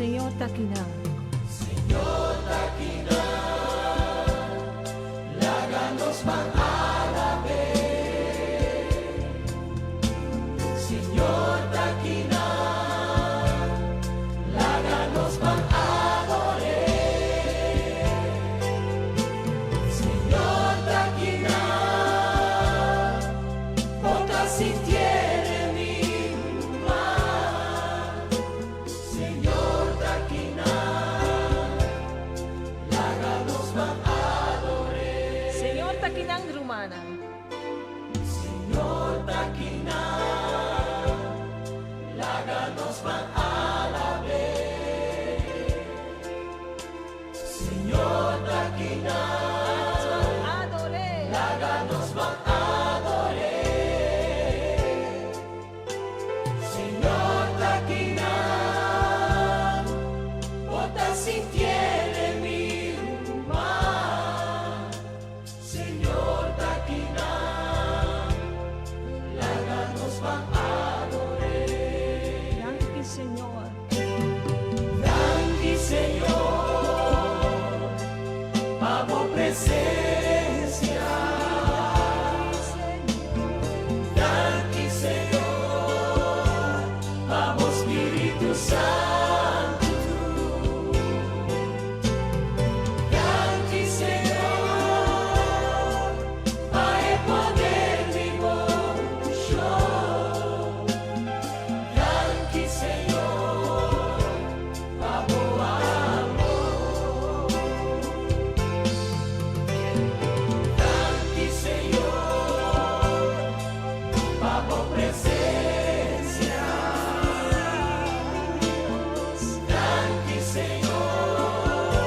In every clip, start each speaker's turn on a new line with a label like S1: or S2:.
S1: Señor ta akinan.
S2: Señor ta akinan, laga nos ban alab'é. Señor ta akinan, laga nos ban ador'é. Señor ta akinan, bo ta sintié mi ruman. Señor ta akinan, laga nos ban ador'é.
S1: Señor ta akinan, rumannan.
S2: Señor ta akinan, laga nos ban alab'é. Señor ta akinan,
S1: Ador'é.
S2: Laga nos ban ador'é. Señor ta akinan, bo ta sintié mi ruman. Señor ta akinan, laga nos ban ador'é.
S1: Danki, Señor.
S2: Danki, Señor, pa bo presensia. Danki, Señor, pa bo Spiritu Santu. Danki, Señor, pa e poder di bo unshon. Danki, Señor, pa bo amor. Danki, Señor, pa bo presensia. Danki, Señor,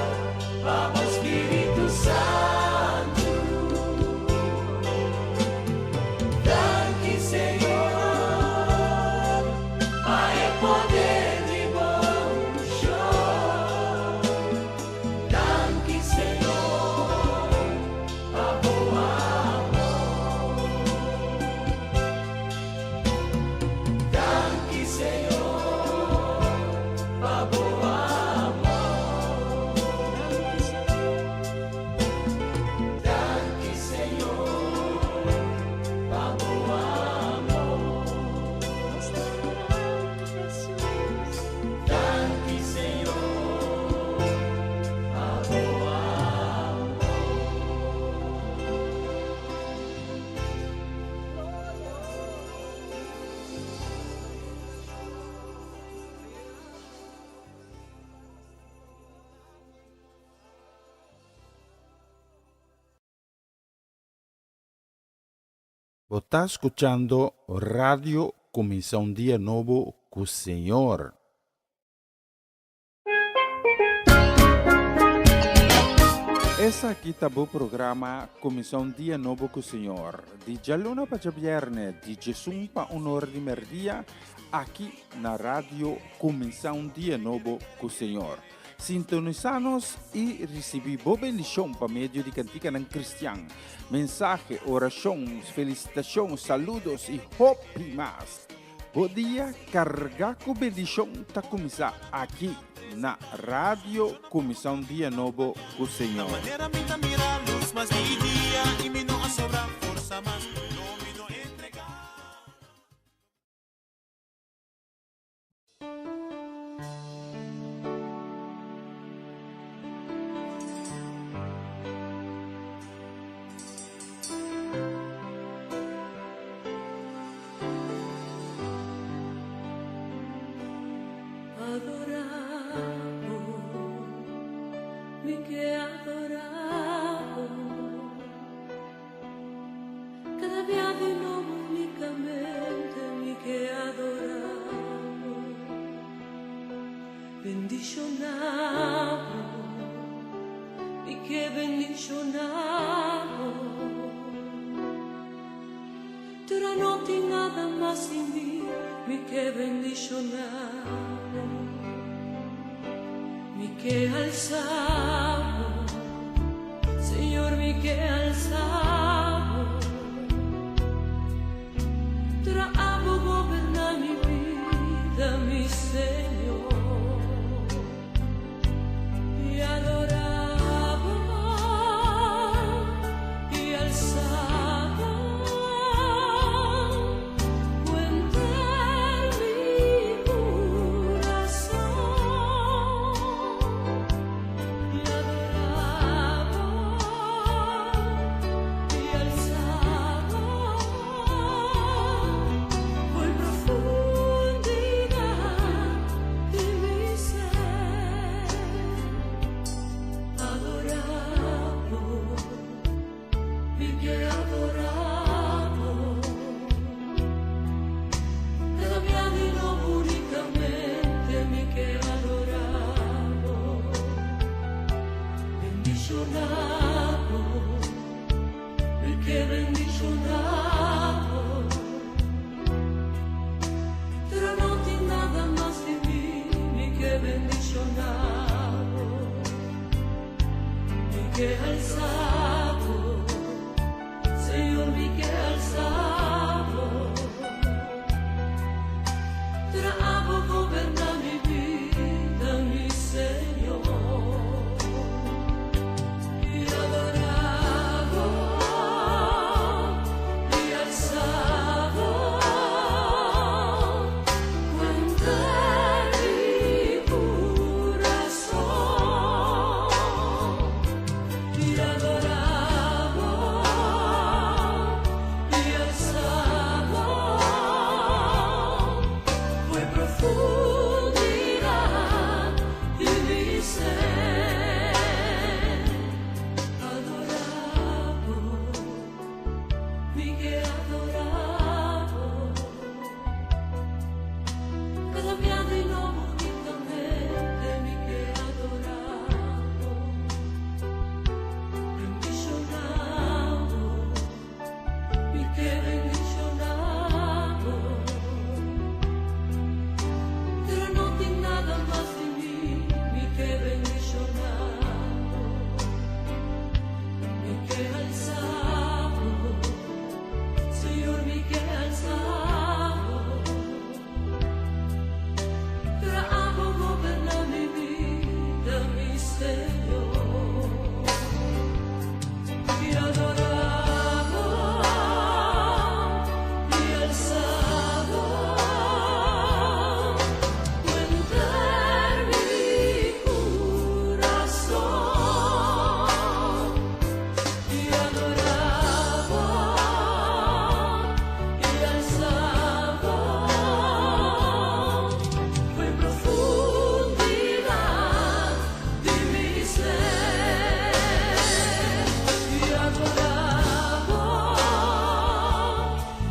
S2: pa bo Spiritu Santu. Danki, Señor, pa e poder di bo unshon. Danki, Señor, pa bo amor. Danki, Señor, pa bo amor. Danki, Señor, pa bo amor. Danki, Señor, pa bo amor.
S3: Bo ta skuchando Radio Kuminsá un Dia Nobo ku Señor. Esaki ta bo programa Kuminsá un Dia Nobo ku Señor, di djaluna pa djabièrnè, di djesun pa un ora di mèrdia, aki na Radio Kuminsá un Dia Nobo ku Señor. Sintonisá nos i risibí bo bendishon pa medio di kantikanan kristian, mensahe, orashon, felisitashon, saludos i hopi mas. Bo dia kargá ku bendishon ta kuminsá aki na Radio Kuminsá un Dia Nobo ku Señor.
S4: Manera mi ta mira lus mas di dia i mi no a sobra forsa mas, no mi no entregá.
S5: Adorabo, mi ke adorabo. Kada dia di nobo únikamente mi ke adorabo. Bendishonabo, mi ke bendishonabo. Pero no tin nada mas sin mi, mi ke bendishonabo. Mi ke alsabo, Señor, mi ke alsabo. Pero abo goberná mi bida, mi Señor. Pero abo goberna mi bida, mi Señor. I adorabo i alsabo ku henter mi kurason. I adorabo i alsabo for profundidat di mi ser. Adorabo, mi ke adorabo. Kada dia di nobo únikamente mi ke adorabo. Bendishonabo, mi ke bendishonabo. Pero no tin nada mas di mi, mi ke bendishonabo. Mi ke alsabo, Señor, mi ke alsabo. Pero abo goberna mi bida, mi Señor. I adorabo i alsabo ku henter mi kurason. I adorabo i alsabo for profundidat di mi ser. I adorabo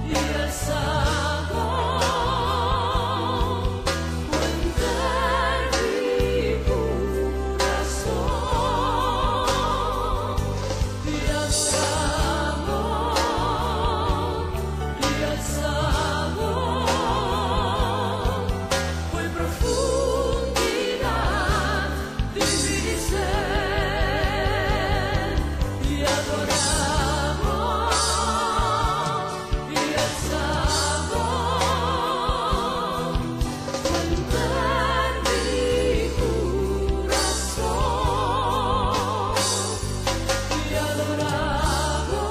S5: i alsabo ku henter mi kurason. I adorabo i alsabo for profundidat di mi ser. I adorabo i alsabo ku henter mi kurason. I adorabo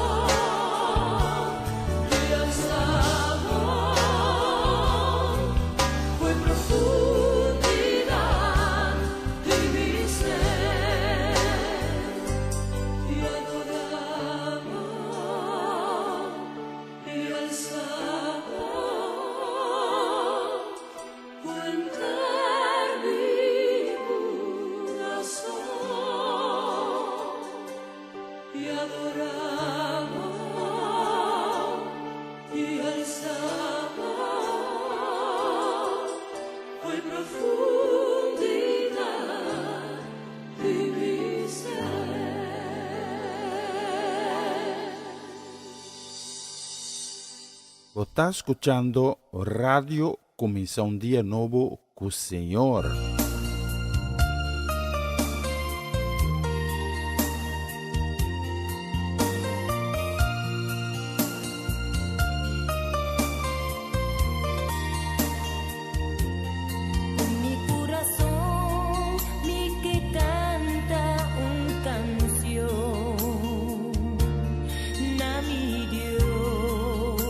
S5: i alsabo for profundidat di mi ser. I adorabo i alsabo ku henter mi kurason. I adorabo i alsabo for profundidat di mi ser.
S3: Bo ta skuchando Radio Kuminsá un Dia Nobo ku Señor.
S6: Ku mi kurason mi ke kanta un kansion na mi Dios,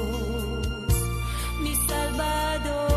S6: mi Salbador.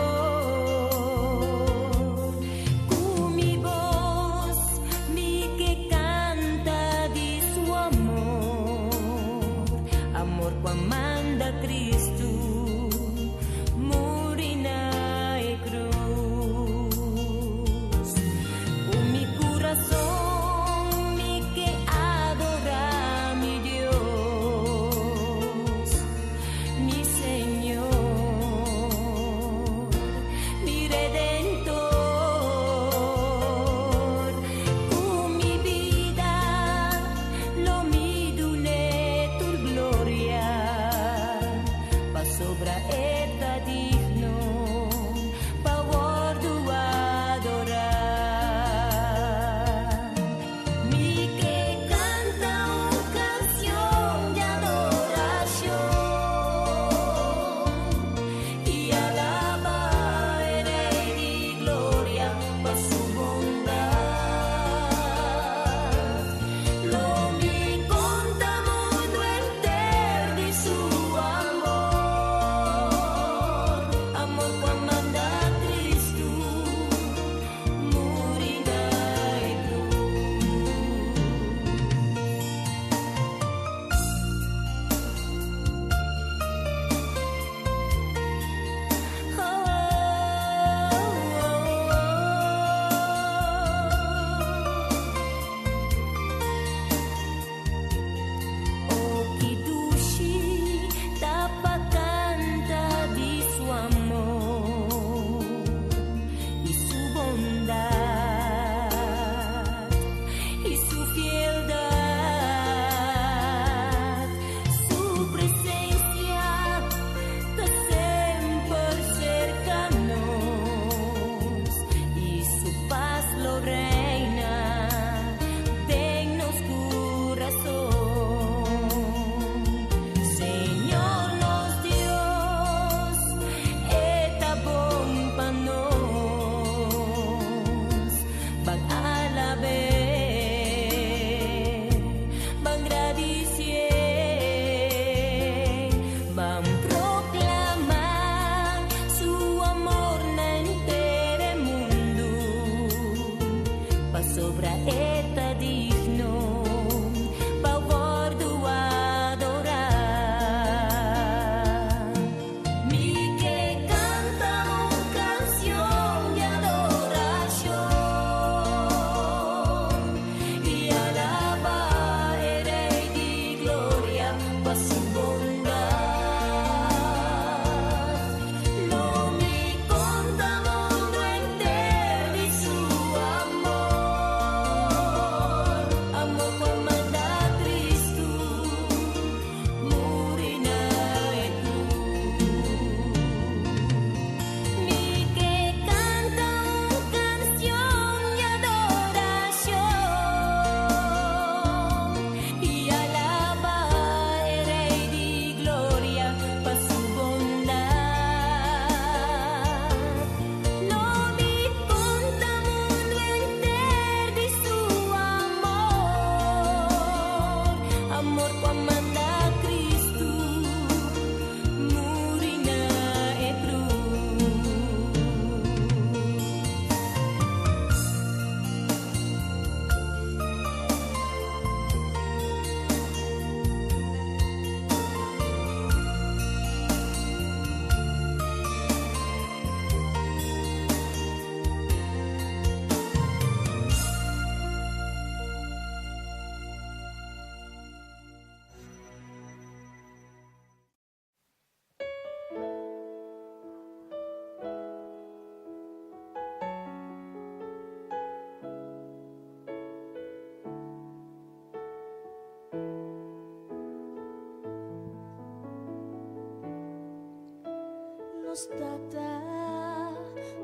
S6: Nos Tata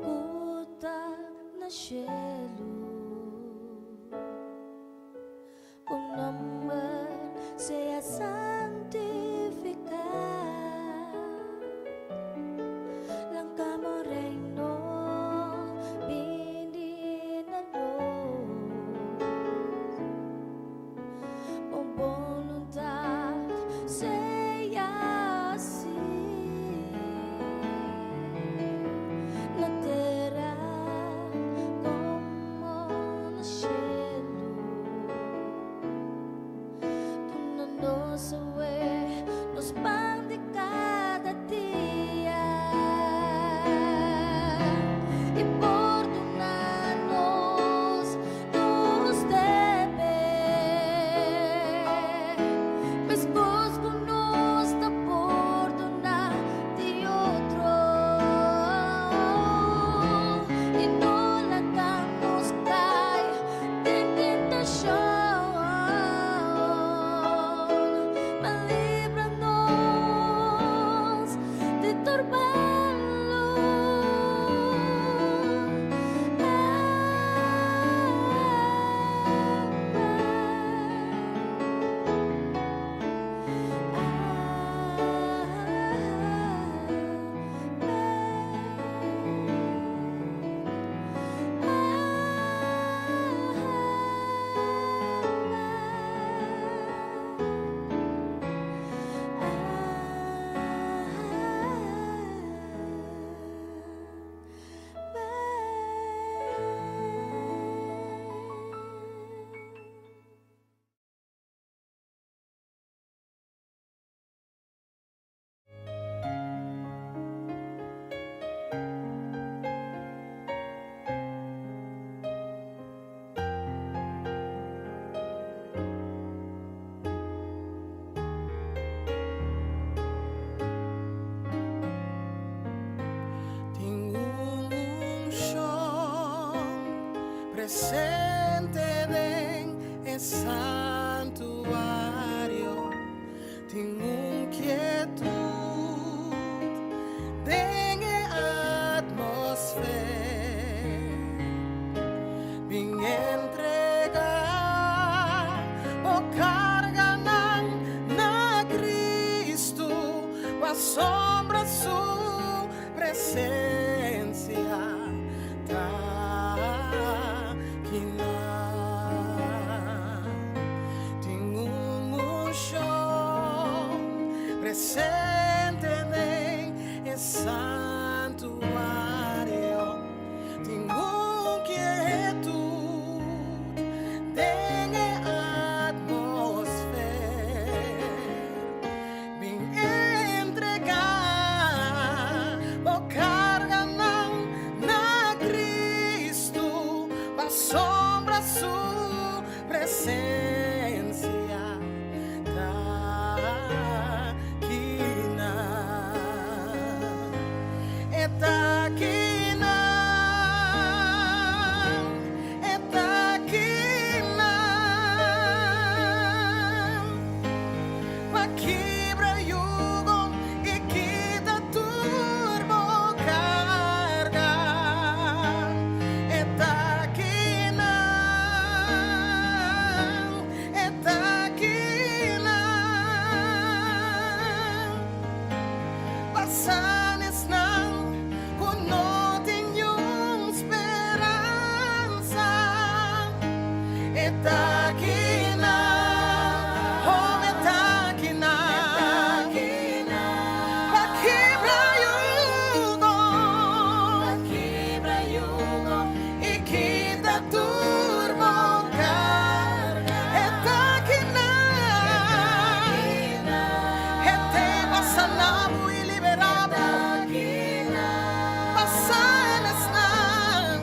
S6: ku ta na shelu, Bo nòmber sea santifiká. Lanta bo reino, bini na nos. Bo boluntat sea hasí na tera komo na shelu. Duna nos awe nos pan di kada dia i pordoná nos nos debe, meskos ku nos ta pordoná di otro, i no laga nos kai den tentashon, ma libra nos di tur malu.
S4: Tin un unshon presente den e santuario. Tin un kietut den e atmosfera. Bin entregá bo karganan na Kristu, pasobra su presensia ta akinan. Tin un unshon presente den e santuario. Tin un kietut den e atmosfera. Bin entregá bo karganan na Kristu, pasobra su presensia ta akinan. E ta akinan, e ta akinan. Pa kibra yugo i kita tur bo karga. E ta akinan, e ta akinan. Pa sana esnan ku no tin speransa. E ta akinan, oh, e ta akinan. Pa kibra yugo, i kita tur bo karga. E ta akinan, e ta pa sana bo i liberá bo. Pa sana esnan,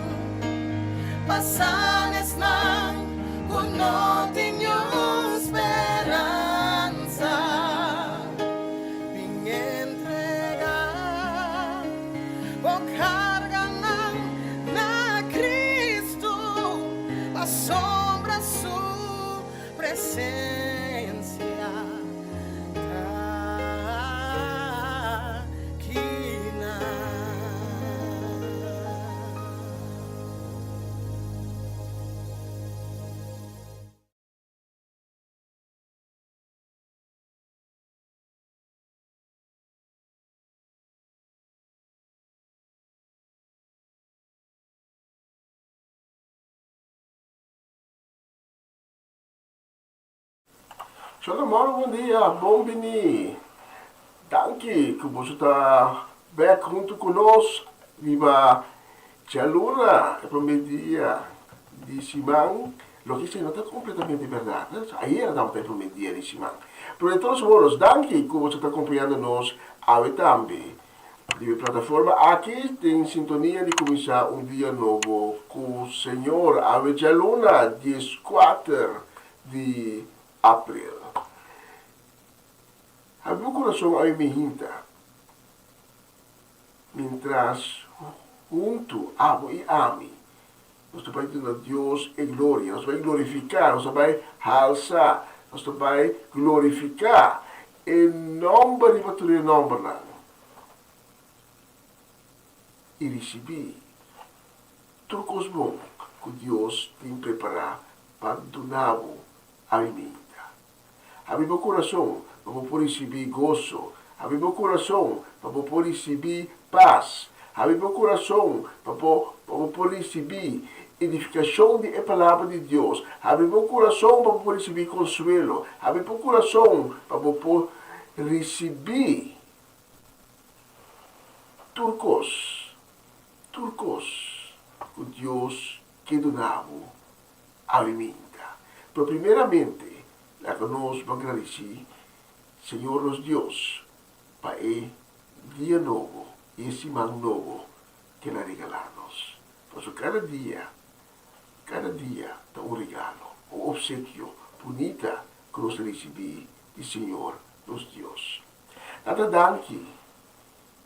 S4: pa sana esnan ku no tin speransa. Bin entregá bo karganan na Kristu, pasobra su presensia ta akinan.
S7: Shalom bon dia, bon bini. Danki ku boso ta bek huntu ku nos riba djaluna, e promé dia di siman. Loke esei no ta kompletamente bèrdat, eh? Ayera tabata e promé dia di siman. Pero de todos modos, danki ku boso ta kompañando nos awe tambe. Riba e plataforma aki den sintonia di kuminsá un dia nobo ku Señor. Awe djaluna, dieskuater di april. Habri bo kurason awe mi hinta, mientras huntu abo i ami nos ta bai duna Dios e gloria, nos ta bai glorifiká, nos ta bai halsa, nos ta bai glorifiká e nòmber riba tur e nòmbernan i risibí tur kos bon ku Dios tin prepará pa duna bo awe minta. Habri bo kurason pa bo por risibí goso. Habri bo kurason pa bo por risibí pas. Habri bo kurason pa bo pa bo por risibí edifikashon di e Palabra di Dios. Habri bo kurason pa bo por risibí konsuelo. Habri bo kurason pa bo por risibí tur kos, tur kos ku Dios ke duna bo alimenta. Pero primeramente laga nos ban gradisí Señor nos Dios pa e dia nobo i e siman nobo ke El a regalá nos. Pasobra kada dia, kada dia ta un regalo, un opsekio bunita ku nos ta risibí di Señor nos Dios. Tata danki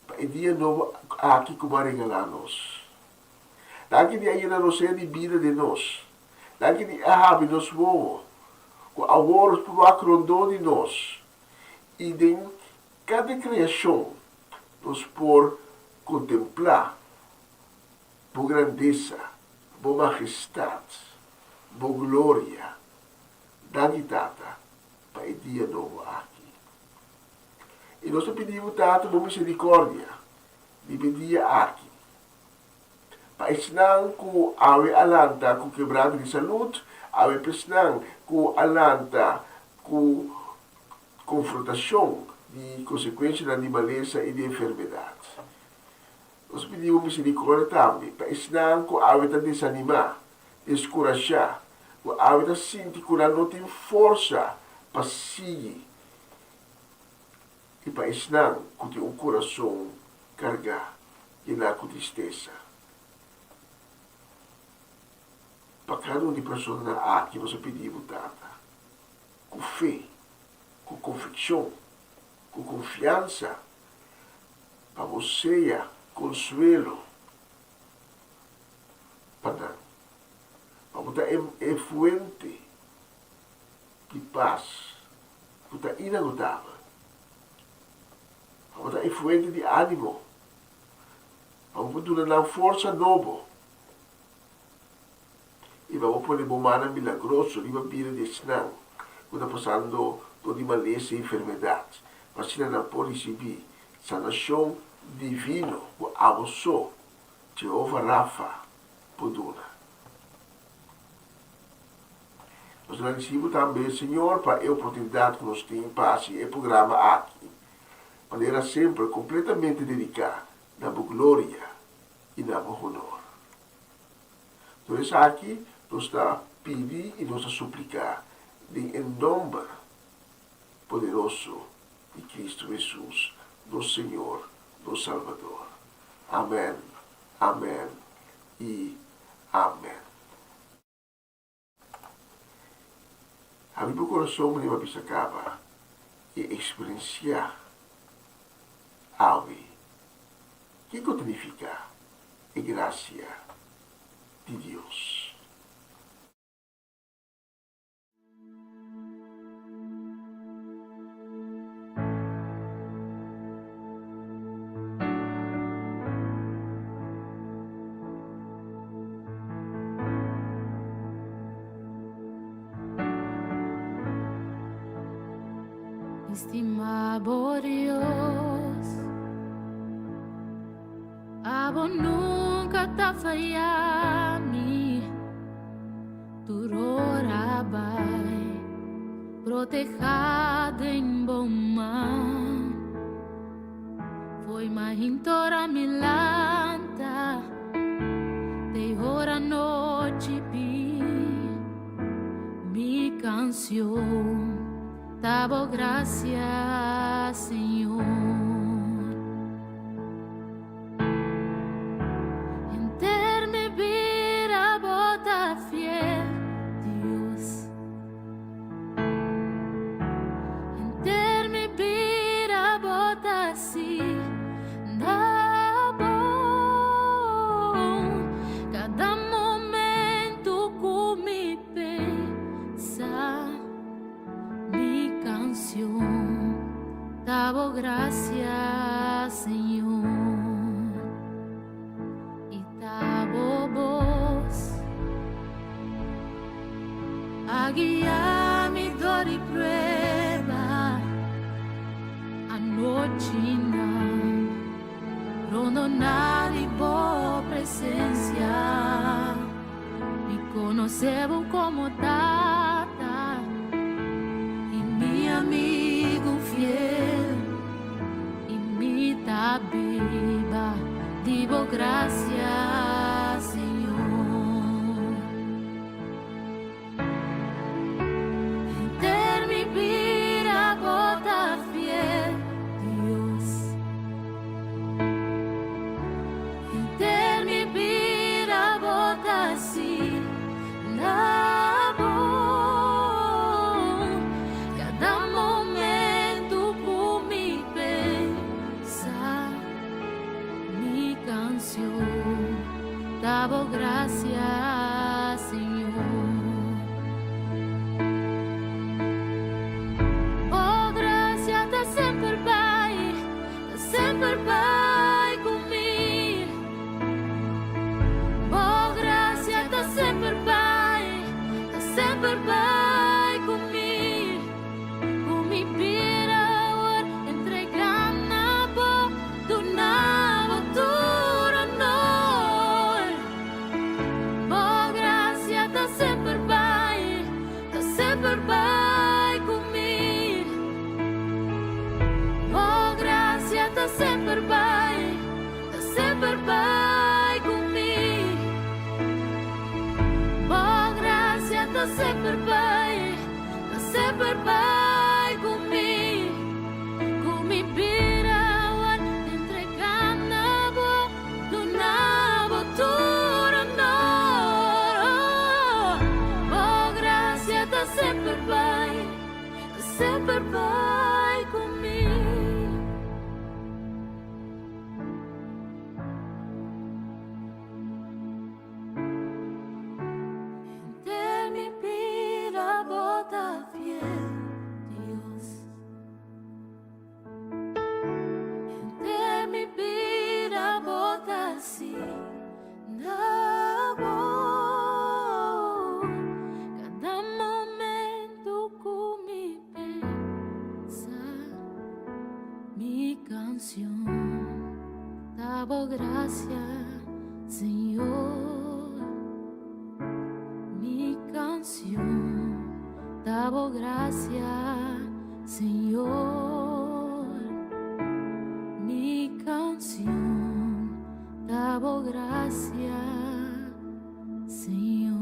S7: pa e dia nobo aki ku bo a regalá nos. Danki di a yena rosea di bida den nos. Danki di a habri nos wowo, ku awor nos por wak rondó di nos i den kada kreashon nos por kontemplá Bo grandesa, Bo majestat, Bo gloria. Danki, Tata, pa e dia nobo aki. I nos ta pidi Bo, Tata, Bo miserikòrdia riba e dia aki. Pa esnan ku awe a lanta ku kebrante di salud, awe pa esnan ku a lanta ku konfrontashon di konsekuenshanan di malesa i di enfermedat. Nos pidi bo miserikòrdia tambe pa esnan ku awe ta desanimá, deskurashá, ku awe ta sinti ku nan no tin forsa pa sigui i pa esnan ku tin un kurason kargá yená ku tristesa. Pa kada un di personanan aki nos a pidi bo, Tata, ku fe, ku konvikshon, ku konfiansa, pa bo sea konsuelo pa nan, pa bo ta e fuente di pas ku ta inagotabel. Pa bo ta e fuente di ánimo, pa bo por duna nan forsa nobo i pa bo pone bo mannan milagroso riba bida di esnan ku ta pasando dor di malesa i enfermedat, pa asina nan por risibí sanashon divino ku abo so, Jehova Rafa, por duna. Nos ta gradisí bo tambe, Señor, pa e oportunidat ku nos tin pa hasi e programa aki, manera semper kompletamente dediká na bo gloria i na bo honor. Tur esaki nos ta pidi i nos ta supliká den e nòmber poderoso di Kristu Hesus, nos Señor, nos Salbador. Amèn, amèn i amèn. Habri bo kurason riba bisa kaba i eksperensiá awe kiko ta nifiká e grasia di Dios.
S6: Estima bo Dios, abo nunca ta falla mi. Tur ora bai. Protehá den bo man. Fo'i mainta mi lanta, te ora nochi bin. Mi kansion, ta bo grasia, Señor. Henter mi bida bo ta fiel, Dios. Henter mi bida bo ta asina bon. Kada momento ku mi pensa, mi kansion, ta bo grasia, Señor. I ta bo bos a guia mi dor di prueba anochinan rondoná di bo presensia. Mi konosé bo komo tata i mi amigu fiel i mi ta biba di bo grasia, Señor. Henter mi bida bo ta fiel, Dios. Henter mi bida bo ta asina bon. Kada momento ku mi pensa, mi kansion, ta bo grasia, Señor. Bo grasia ta semper bai, ta semper bai ku mi. Bo grasia ta semper bai, ta semper bai ku mi. Ku mi bida awor entregá na bo, duna bo tur honor. Bo grasia ta semper bai, ta semper bai ku mi. Bo grasia ta semper bai, ta semper bai ku mi. Bo grasia ta semper bai, ta semper bai ku mi. Ku mi bida awor entregá na bo, duna bo tur honor. Oh, bo grasia ta semper bai, ta semper bai ku mi. Henter mi bida bo ta fiel, Dios. Henter mi bida bo ta asina bon. Kada momento ku mi pensa, mi kansion, ta bo grasia, Señor. Mi kansion, ta bo grasia, Señor. Mi kansion, ta bo grasia, Señor.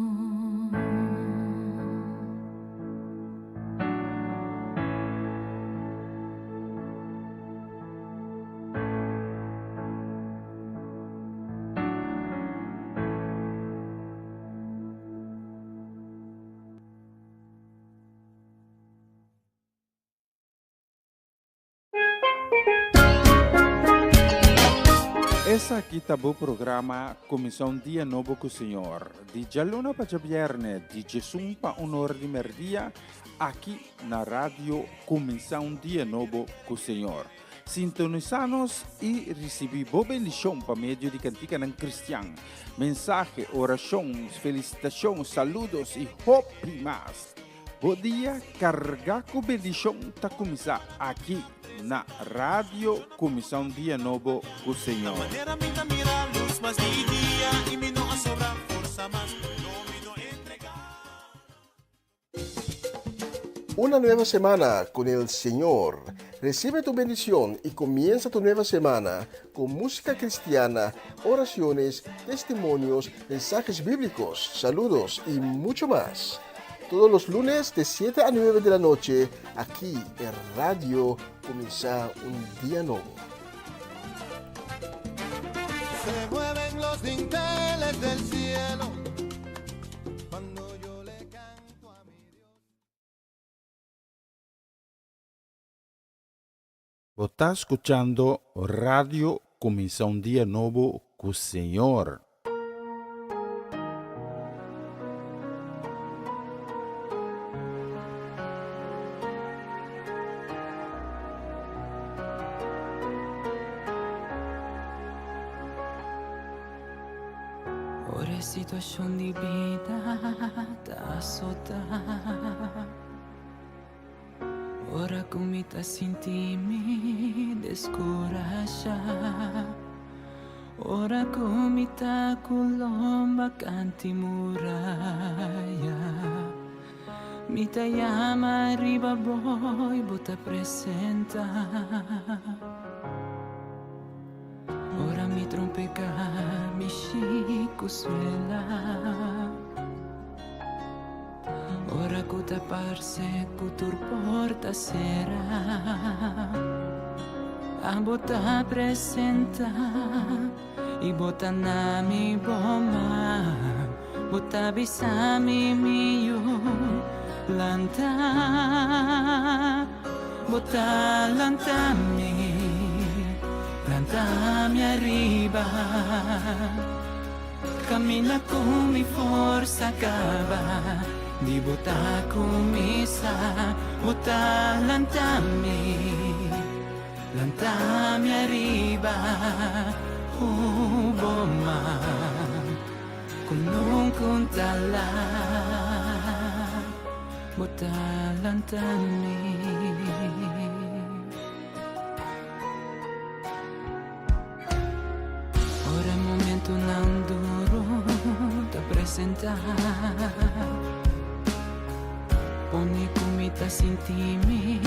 S3: Esaki ta bo programa Kuminsá un Dia Nobo ku Señor, di djaluna pa djabièrnè di djesun pa un ora di mèrdia, aki na Radio Kuminsá un Dia Nobo ku Señor. Sintonisá nos i risibí bo bendishon pa medio di kantikanan kristian, mensahe, orashon, felisitashon, saludos i hopi mas. Bo dia kargá ku bendishon ta kuminsá aki na Radio Kuminsá un Dia Nobo ku Señor.
S4: Manera mi ta mira lus mas di dia i mi no a sobra forsa mas, no mi no entregá.
S7: Una nueva semana con el Señor. Recibe tu bendición y comienza tu nueva semana con música cristiana, oraciones, testimonios, mensajes bíblicos, saludos y mucho más. Todos los lunes de 7 a 9 de la noche, aquí en Radio Comienza un Día Nuevo.
S4: Se mueven los dinteles del cielo cuando yo le canto a mi Dios.
S3: Bo ta skuchando Radio Kuminsá un Dia Nobo ku Señor.
S5: Ora e situashon di bida ta asotá. Ora ku mi ta sinti mi deskurashá. Ora ku mi ta ku lomba kanti muraya. Mi ta yama riba bo i bo ta presentá. Ora mi trompeká mi shiku suela. Ora ku ta parse ku tur porta sera. Abo ta presentá i bo ta na mi bo man. Bo ta bisa mi mi yu lanta. Bo ta lanta mi, lanta mi ariba. Camina cu mi forsa caba di bo ta cuminsa. Bo ta lanta mi, lanta mi ariba. Cu bo man cu nunca un ta laat. Bo ta lanta mi. Ora e momentonan duro ta presentá, pone ku mi ta sinti mi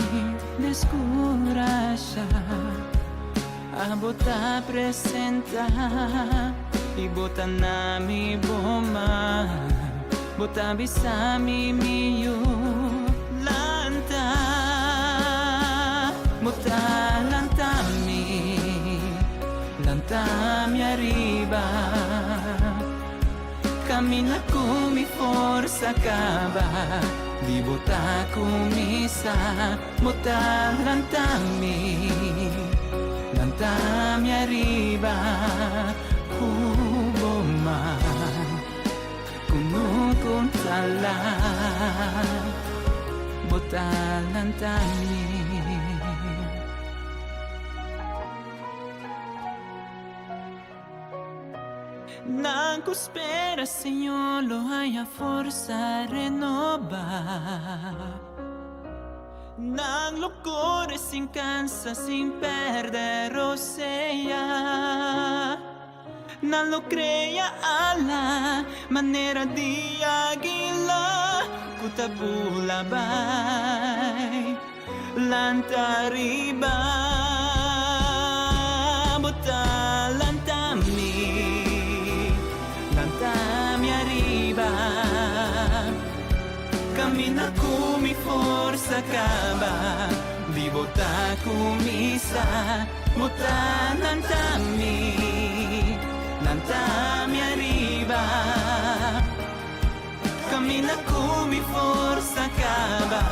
S5: deskurashá. Abo ta presentá i bo ta na mi bo man. Bo ta bisa mi mi yu lanta. Bo ta lanta mi, lanta mi ariba. Camina cu mi forsa caba di bo ta cuminsa. Bo ta lanta mi, lanta mi ariba. Cu bo man. Ku nunka un ta laat, bo ta lanta mi. Nan ku spera Señor lo haña forsa renobá. Nan lo kore sin kansa, sin pèrdè rosea. Nan lo crea ala manera di aguila cu ta bula bay lanta riba. Bo ta lanta mi, lanta mi ariba. Camina cu mi forsa caba di bo ta cuminsa. Bo ta lanta mi, lanta mi ariba. Camina cu mi forsa caba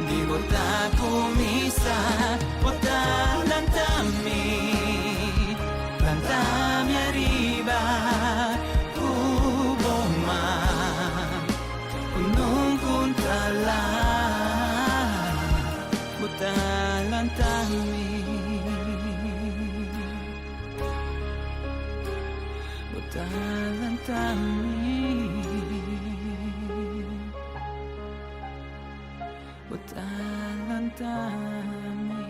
S5: di bo ta cuminsa. Bo ta lanta mi, lanta mi ariba. Cu bo man cu nunca un ta laat. Bo ta lanta mi. Bo ta lanta mi. Bo ta lanta mi.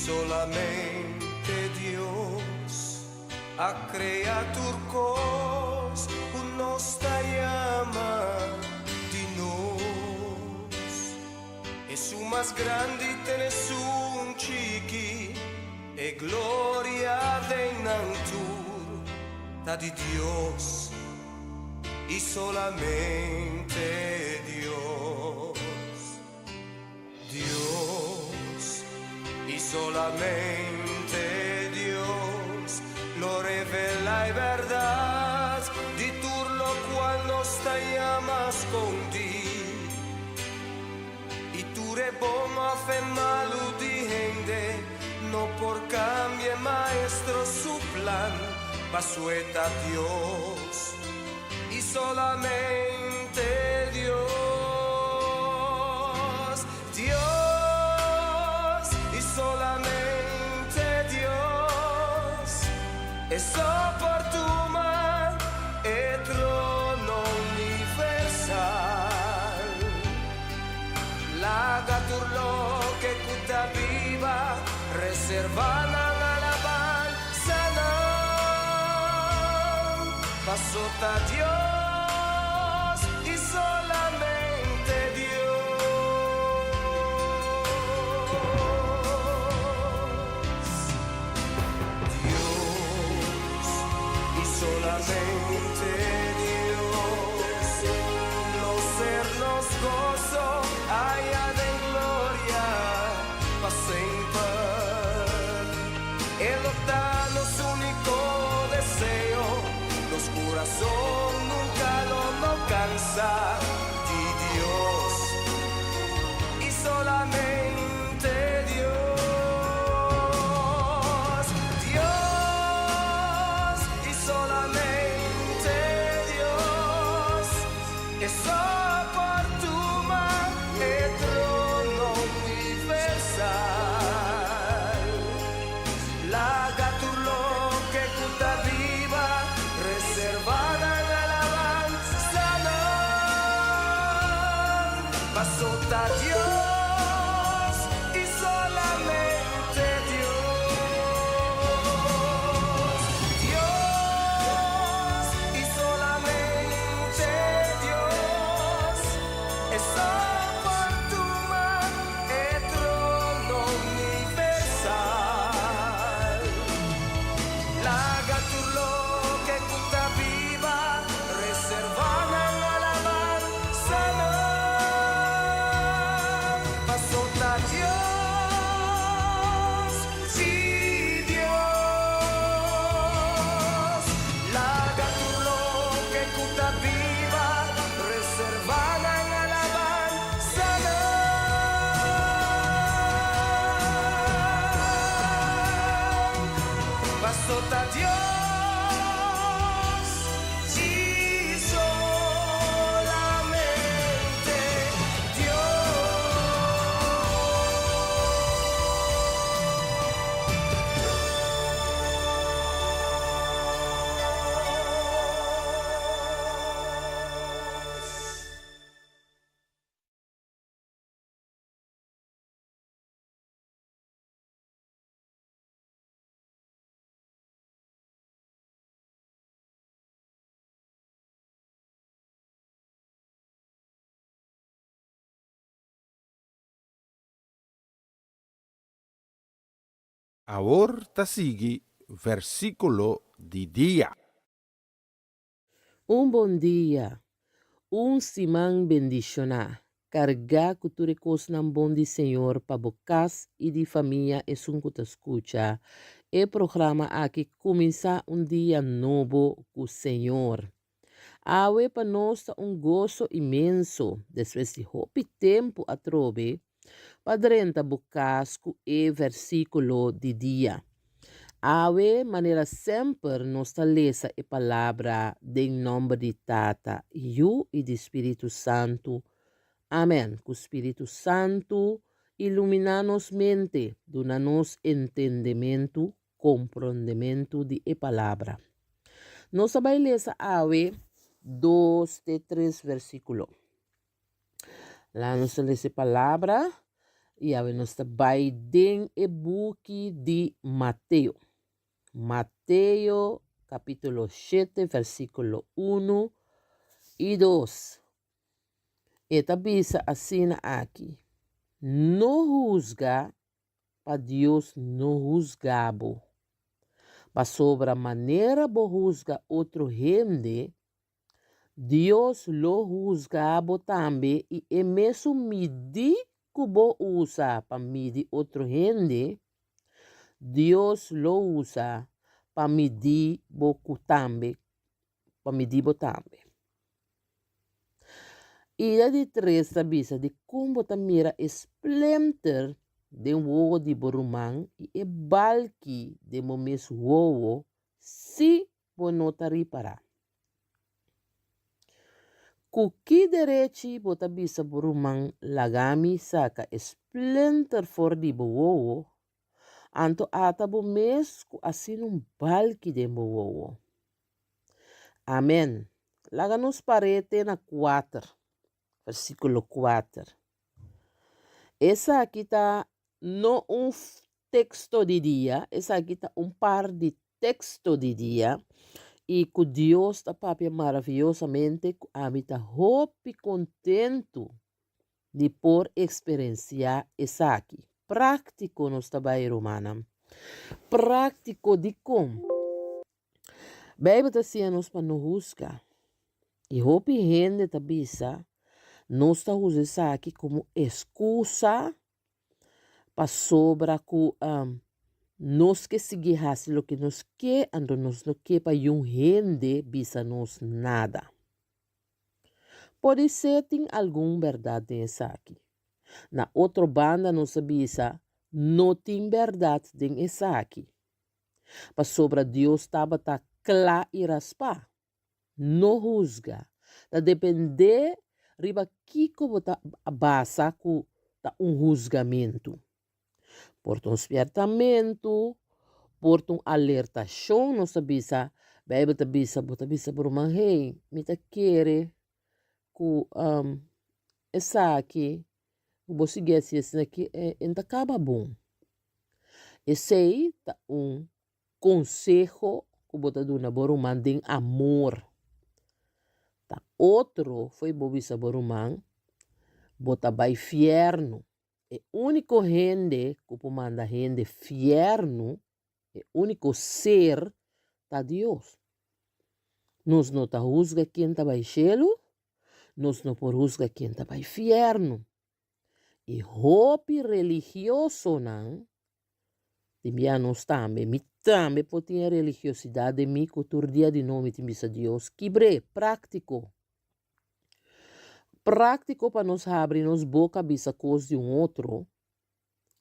S2: solamente Dios a crea tur cos cu nos ta yama di nos. Esun mas grandi ten esun chiki, e gloria den nan tur ta di Dios y solamente Dios. Dios y solamente Dios lo revela e berdad di tur locual nos ta yama scondi. Y tur e bon of e malu di hende no por cambia e Maestro su plan, paso e ta Dios y solamente Dios. Dios y solamente Dios e so por tuma e trono universal. Laga tur loke ku ta biba reserva nan alabansanan. Paso ta Dios y solamente Dios. Dios y solamente Dios. Lo ser nos gozo allá den gloria pa semper. E lo ta nos único deseo, nos corazón nunca lo no cansa di Dios y solamente Dios. Dios y solamente Dios e so por tuma e trono universal. Laga tur loke ku ta biba reserva nan alabansanan. Paso ta Dios y solamente Dios. Dios y solamente Dios e so por tuma e trono universal. Laga tur loke ku ta biba reserva nan alabansanan. Paso ta Dios y Dios. Laga tur loke ku ta biba reserva nan alabansanan. Paso ta Dios y solamente Dios.
S3: Awor ta sigui versíkulo di dia.
S8: Un bon dia, un siman bendishoná, kargá ku tur e kosnan bon di Señor pa bo kas i di famia esun ku ta skucha e programa aki kuminsá un dia nobo ku Señor. Awe pa nos ta un goso inmenso, despues di hopi tempu atrobe, pa drenta bo kas ku e versíkulo di dia. Awe, manera semper nos ta lesa e palabra den nòmber di Tata, Yu i di Spiritu Santu. Amèn. Ku Spiritu Santu iluminá nos mente, duna nos entendementu, komprondementu di e palabra. Nos ta bai lesa awe dos te tres versíkulo. La nos ta lesa e palabra. I awe nos ta bai den e buki di Mateo. Mateo kapítulo shete versíkulo unu i dos. E ta bisa asina aki, No husga pa Dios no husga bo. Pasobra manera bo husga otro hende, Dios lo husga bo tambe i e mesun midí ku bo usa pa midi otro hende, Dios lo usa pa midi bo ku tambe, pa midi bo tambe. I e di tres ta bisa dikon bo ta mira e splinter den wowo di bo ruman i e balki den bo mes wowo si bo no ta ripará. Ku ki derechi bo ta bisa bo ruman laga mi saka e splinter for di bo wowo, anto ata bo mes ku asina un balki den bo wowo? Amen. Laga nos par'é te na kuater, versíkulo kuater. Esaki ta no un teksto di dia, esaki ta un par di teksto di dia i ku Dios ta papia maraviyosamente ku ami ta hopi kontentu di por eksperensiá esaki. Práktiko nos ta bai rumannan. Práktiko dikon? Beibel ta siña nos pa no husga. I hopi hende ta bisa nos ta usa esaki komo eskusa pasobra ku nos ke sigui hasi loke nos ke, anto nos no ke pa yun hende bisa nos nada. Podisé tin algun bèrdat den esaki. Na otro banda nos a bisa no tin bèrdat den esaki, pasobra Dios tabata kla i raspá. No husga. Ta dependé riba kiko bo ta basa ku ta un husgamentu. Por ta un spièrtamentu, por ta un alertashon nos ta bisa, Beibel ta bisa, bo ta bisa bo ruman, hey, mi ta kere ku esaki ku bo sigui hasi asina aki e no ta kaba bon. Esei ta un Konseho ku bo ta duna bo ruman den amor. Ta otro fo'i bo bisa bo ruman, bo ta bai fièrnu. E úniko hende ku por manda hende fièrnu, e úniko ser, ta Dios. Nos no ta husga ken ta bai shelu, nos no por husga ken ta bai fièrnu. I hopi religiosonan tin bia nos tambe, mi tambe por tin e religiosidat den mi ku tur dia di nou mi tin bisa Dios kibr'é, práktiko. Práktiko pa nos habri nos boka bisa kos di un otro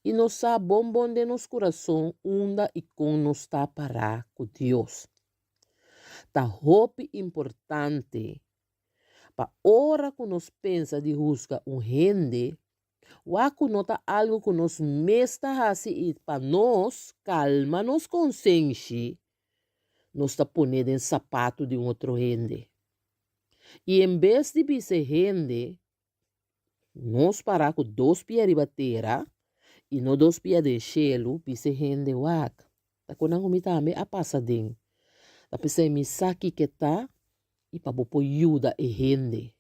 S8: i nos sa bon bon den nos kurason unda i kon nos ta pará ku Dios. Ta hopi importante Pa ora ku nos pensa di husga un hende, wak ku no ta algu ku nos mes ta hasi i pa nos kalma nos konsenshi, nos ta pon'é den sapatu di un otro hende. I en bes di bisa e hende, Nos para ku dos pia riba tera i no dos pia den shelu, bisa e hende, Wak, ta ku nan ku mi tambe a pasa den. Ta p'esei mi sa kiko ta i pa bo por yuda e hende.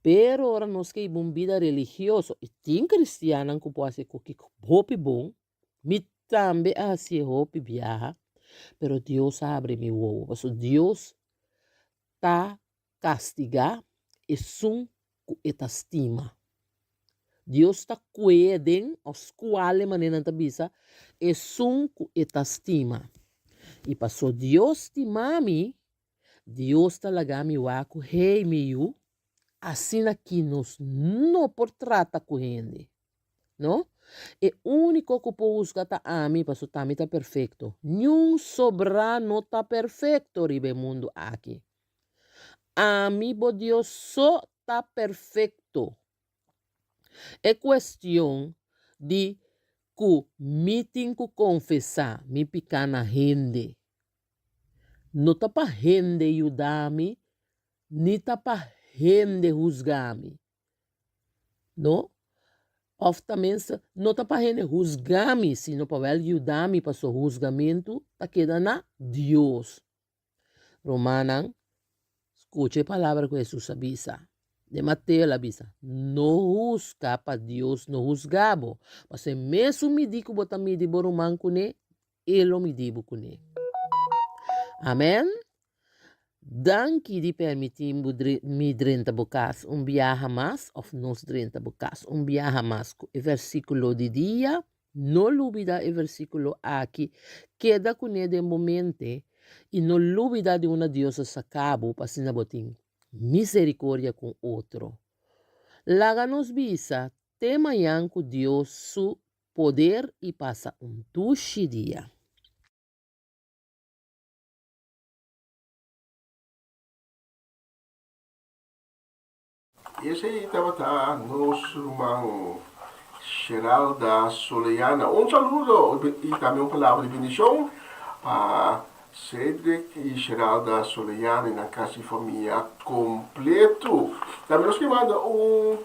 S8: Pero ora nos ke hiba un bida religioso, i tin kristiannan ku por hasi koki hopi bon, mi tambe a hasié hopi biaha, pero Dios a habri mi wowo, pasobra Dios ta kastigá esun ku e ta stima. Dios ta kué den, òf skual e manera nan ta bisa, esun ku e ta stima. I pasó Dios stima mi, Dios ta laga mi wak ku, Hey, mi yu, asina ki nos no por trata ku hende. No? E úniko ku por husga ta ami, paso t'ami ta perfekto. Niun sobrá no ta perfekto riba e mundu aki. Ami, bo Dios, so ta perfekto. E kuestion di ku mi tin ku konfesá mi piká na hende, no ta pa hende yuda mi, ni ta pa hende husga mi. No. Òf ta mester, no ta pa hende husga mi, sino pa wèl yuda mi, paso husgamentu ta keda na Dios. Rumannan, skucha e palabra ku Hesus a bisa. Den Mateo el a bisa, No husga pa Dios no husga bo, pasobra e mesun midí ku bo ta midi bo ruman kuné, e lo midi bo kuné. Amèn. Danki di permití mi drenta bo kas un biaha mas, òf nos drenta bo kas un biaha mas ku e versíkulo di dia. No lubida e versíkulo aki, keda kuné den bo mente i no lubida di unda Dios a saka bo pa asina bo tin miserikordia ku otro. Laga nos bisa te mañan ku Dios su poder i pasa un dushi dia.
S7: I esei tabata nos ruman Sheralda Soleana. Un saludo i tambe un palabra di bendishon pa Cedric i Sheralda Soleana i nan kas i famia kompleto. Tambe nos ke manda un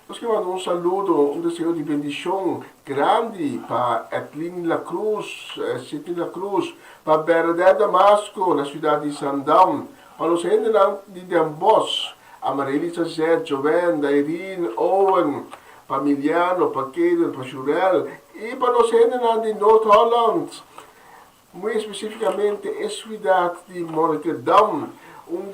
S7: nos ke manda un saludo, un deseo di bendishon grandi pa Edlin La Cruz, Sidney La Cruz, pa Bernadette Damasco na siudat di Zandam, pa nos hendenan di Den Bosch, Amarelisa Zet, Joanne, Dairine, Owen, pa Miliano, pa Kaden, pa Shurel i pa nos hendenan di Noord-Holland, muy espesífikamente e siudat di Monnikendam. Un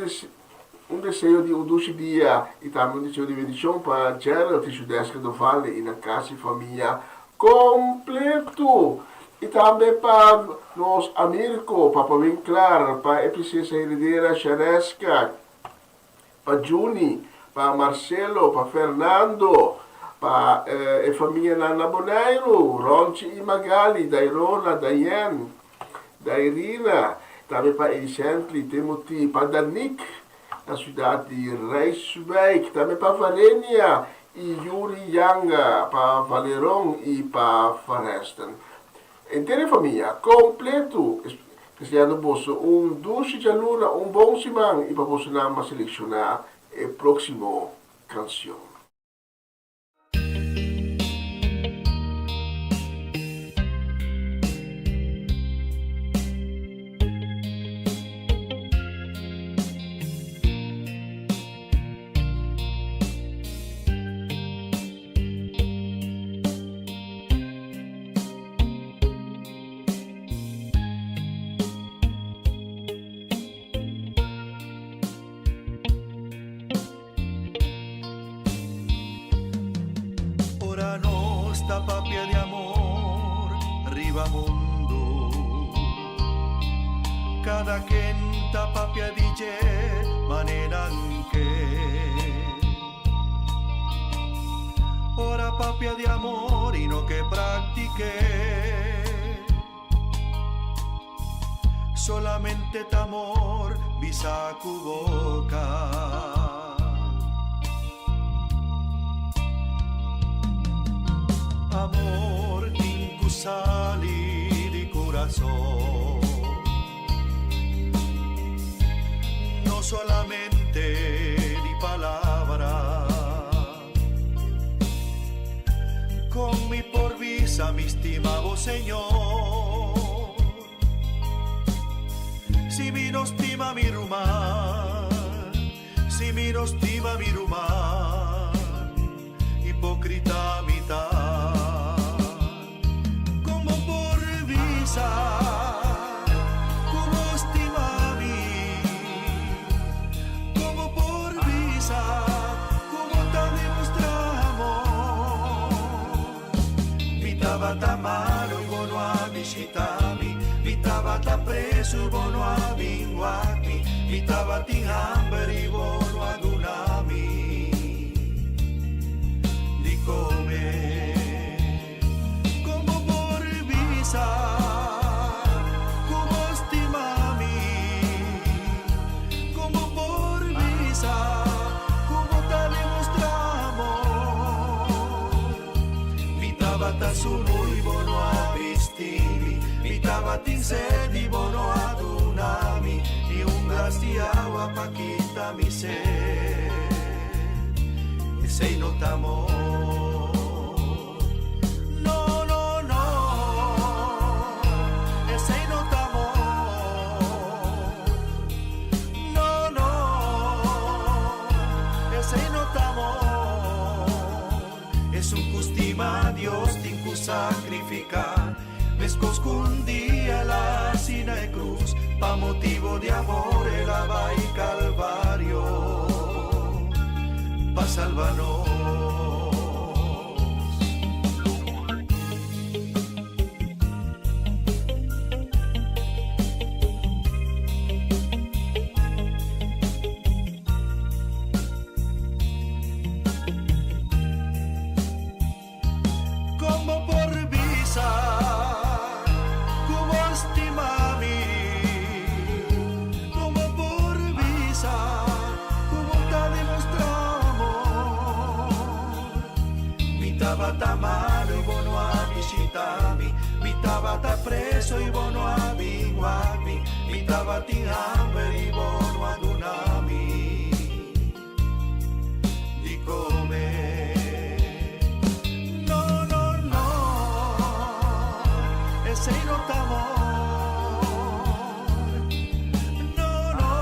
S7: un deseo di un dushi dia i tambe un deseo di bendishon pa Gerald i Shudeska Dovale i nan kas i famia kompleto. I tambe pa nos Amirko, Papa Winklar, pa e prinsesa heredera Shareska, pa Juni, pa Marcelo, pa Fernando, pa e famianan na Boneiru, Ronchi i Magali, Dairona, Dayen, Dairina, tambe pa Eisently, Timothy, pa Danique na siudat di Rijswijk, tambe pa Varenia i Yuri Yanga, pa Valeron i pa Varesten. Henter e famia kompletu deseando boso un dushi djaluna, un bon siman i pa boso nan a selekshoná e próksimo kansion.
S4: Ora nos ta papia di amor riba mundo Cada ken ta papia di dje manera nan ke Ora papia di amor y no ke practique Solamente t'amor bisa cu boca Amor tin cu sali di curason No solamente di palabra Con mi por bisa mi stima bo Señor Si mi no stima mi ruman Si mi no stima mi ruman Hipocrita mi ta Con bo por bisa cu bo stima mi Con bo por bisa cu bo ta demostra amor Mi tabata malo y bo no a bishita mi Mi tabata preso y bo no a bin wak mi Mi tabatin hamber y bo no a duna mi di come Con bo por bisa cu bo stima mi Con bo por bisa cu bo ta demostra amor Mi tabata sunu y bo no a bisti mi Mi tabatin sed y bo no a duna mi Ni un glas di awa pa kita mi sed Esey no ta amor. Esun ku stima Dios tin ku sakrifiká. Meskos ku un dia el a hasi na e krus, pa motibu di amor el a bai Kalvario pa salba nos. Kon bo por bisa ku bo stima mi? Kon bo por bisa ku bo ta demostrá amor? Mi tabata malu i bo no a bishitá mi, mi tabata preso i bo no a bin wak mi, mi tabatin hamber i bo no a duna mi. Di come. No, no, no, esey no ta amor. No, no,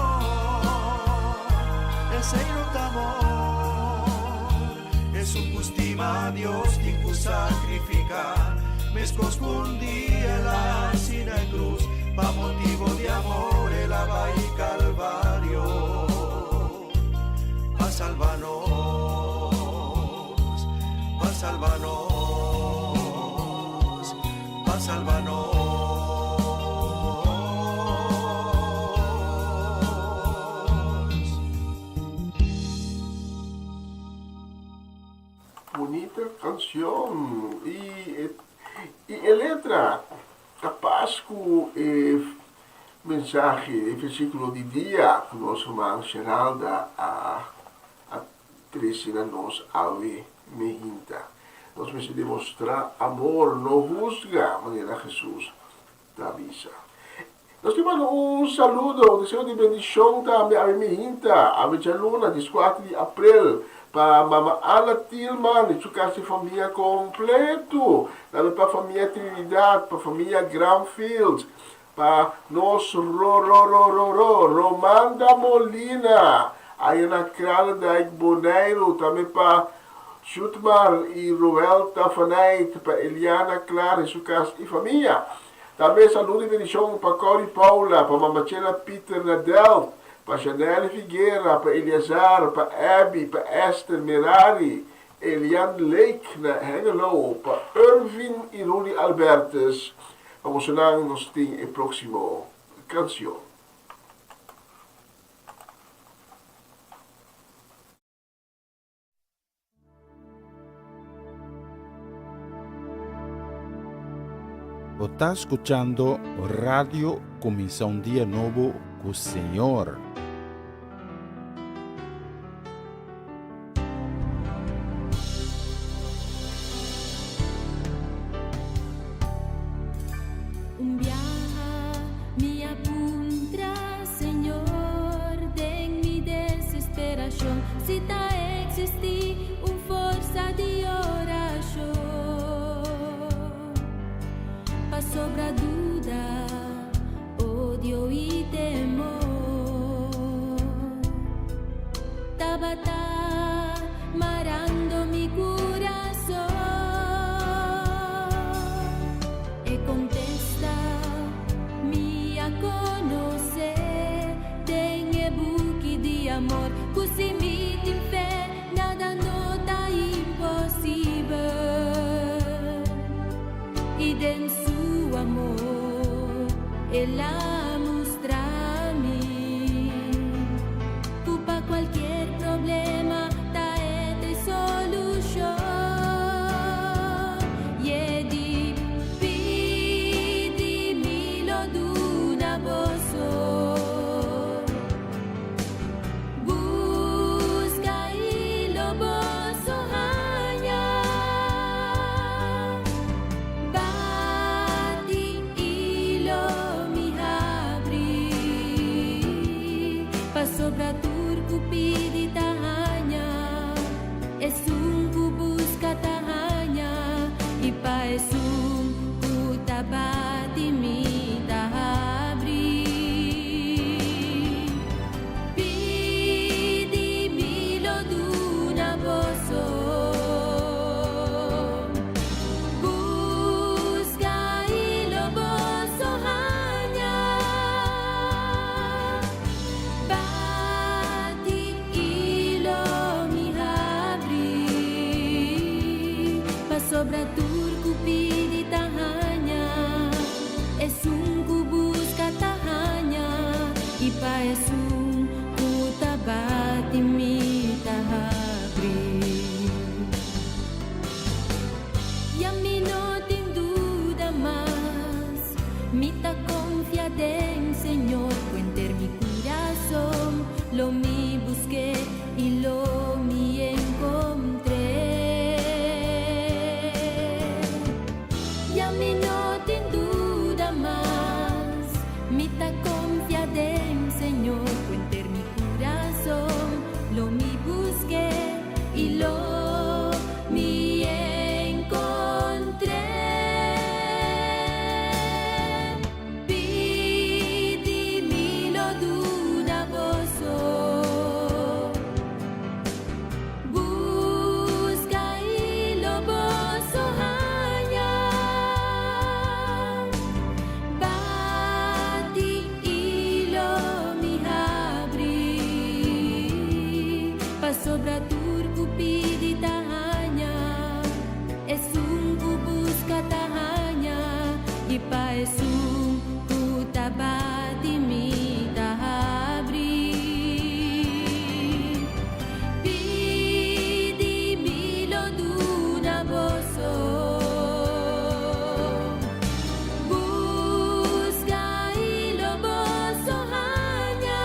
S4: esey no ta amor. Esun cu stima Dios tin cu sacrifica, mescos cu un dia el a haci na e cruz, pa motibo di amor el a bay Calvario. Pa salba nos, pa salba nos, pa salba nos.
S7: Bunita cancion y y e letra ta pas cu e Mensahe, E versíkulo di dia ku nos ruman Sheralda a a trese na nos awe mehinta. Nos mester demostrá amor, no husga, manera Hesus ta bisa. Nos tin manda un saludo, un deseo di bendishon tambe awe mehinta, awe djaluna, dieskuater di aprel, pa Mama Ana Tilman i su kas di famia kompletu, tambe pa famia Trinidad, pa famia Granfield, Pa nos ro-ro-ro-ro-ro Romanda Molina, aya na Kralendijk, Boneiru, tambe pa Shutmar i Roel Tafaneit, pa Eliana Clara i su kas i famia. Tambe saludo i bendishon pa Corrie Paula, pa Mama Chela Pieter na Delft, pa Janelle Figuera, pa Eleazar, pa Abby, pa Esther Merari, Elian Lake na Hengelo, pa Irvin i Rudy Albertus. Pa bosonan nos tin e próksimo kansion.
S3: Bo ta skuchando Radio Kuminsá un Dia Nobo ku Señor.
S6: Un biaha mi a puntra Señor den mi desesperacion si ta existi un forsa di oracion pasobra duda Odio i temor tabata marando mi kurason. E kontesta mi a konosé den e buki di amor ku si mi tin fe nada no ta imposibel. I den su amor el a mustra mi ku pa kualkier problema. Pasobra tur ku pidi ta haña, esun ku buska ta haña, i pa esun ku ta bati mi ta habri. Ya mi no tin duda mas, mi ta konfia den Señor ku henter mi kurason, lo mi busk'é i lo mi enkontr'é. Ya mi no tin duda mas, mi ta konfia den Señor ku henter mi kurason, lo mi busk'é i lo mi enkontr'é. Pidi mi lo duna boso. Buska i lo boso haña. Bati i lo mi habri. Pasobra tur ku pidi ta haña, esun ku buska ta haña, i pa esun ku ta bati mi ta habri. Pidi mi lo duna boso. Buska i lo boso haña.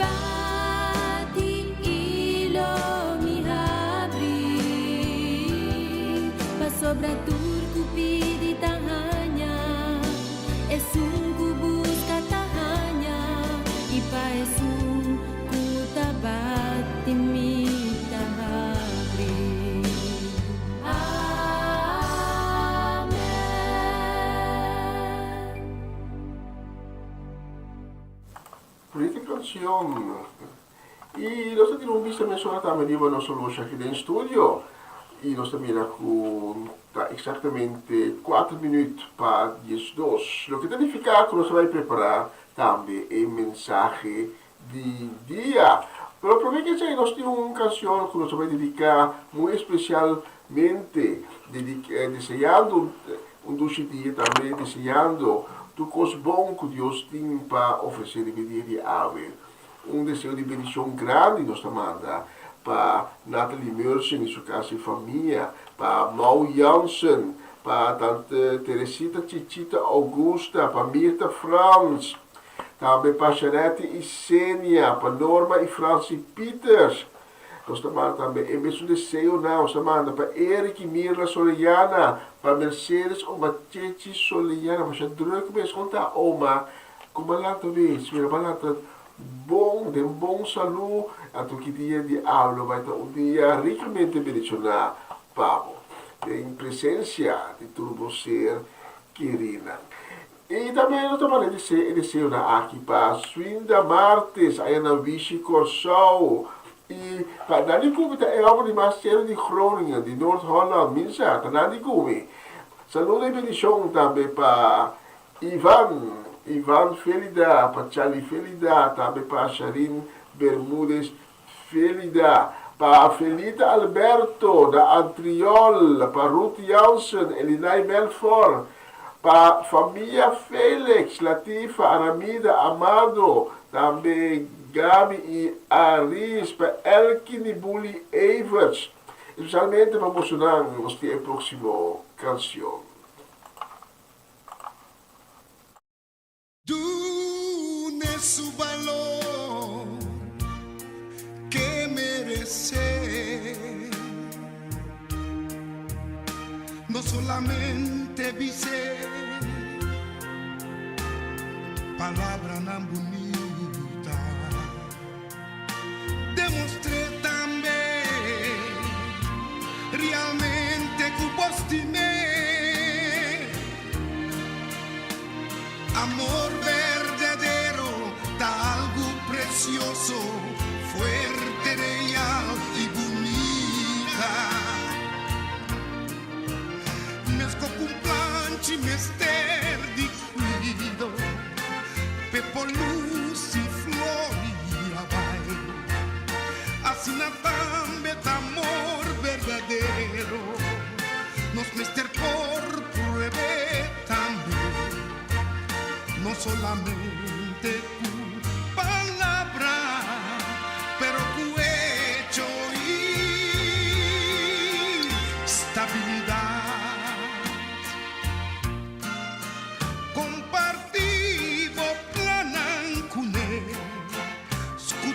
S6: Bati i lo mi habri. Pasobra tur ku pidi ta haña, esun ku buska ta haña, i pa esun ku ta bati mi ta habri. Amen.
S7: Bonita canción. Y nos ta tira un bista mesora tambe riba nos horloge aki den studio. Y nos ta mira cu ta exactamente cuater minuut pa diesdos. Loke ta nifica cu nos ta bay prepara tambe e mensahe di dia. Pero prome ke esey nos tin un cancion cu nos ta bay dedica muy especialmente, deseando un dushi dia tambe, deseando tur cos bon cu Dios tin pa ofrece riba e dia di awe. Un deseo di bendicion grandi nos ta manda pa Nathalie Mersen y su casa y famia, pa Mau Jansen, pa tante Teresita Chichita Augusta, pa Mirta Frans, tambe pa Shanette y Senia, pa Norma y Francie Pieters. Nos ta manda tambe e mesun deseonan, nos ta manda pa Eric y Mirla Soleyana, pa Mercedes Oma Chechi Soleyana, masha druk mes, kon ta oma? Ku bo lanta wes, mira bo lanta bon, den bon salú, anto ki dia di awe bai ta un dia rikamente bendishoná pa bo, den presensia di tur bo ser kerinan. I tambe nos ta manda e deseonan aki pa Swinda Martes, aya na Wishi Kòrsou, i pa Nani Kumi ta e hòmber di mas serio di Groningen, di Noord-Holland, minsa, ta Nani Kumi. Saludo i bendishon tambe pa Ivan, Ivan Felida, pa Charlie Felida, tambe pa Sharin Bermudez Felida, pa Felita Alberto, na Antriol, pa Ruth Jansen, Elinay Melfor, pa famia Felix, Latifa, Aramida, Amado, tambe Gaby i Aris, pa Elkin i Bully Everts, especialmente pa bosonan, nos tin e proximo cancion.
S4: Dun'e su balor k'e meresé. No solamente bis'é palabranan bunita, demostr'é tambe realmente ku bo stim'é. Amor berdadero ta algu precioso, fuerte, real y bunita. Mesco cu un planchi mester di cuido, p'e por luci flor y a bai. Asina tambe ta amor berdadero.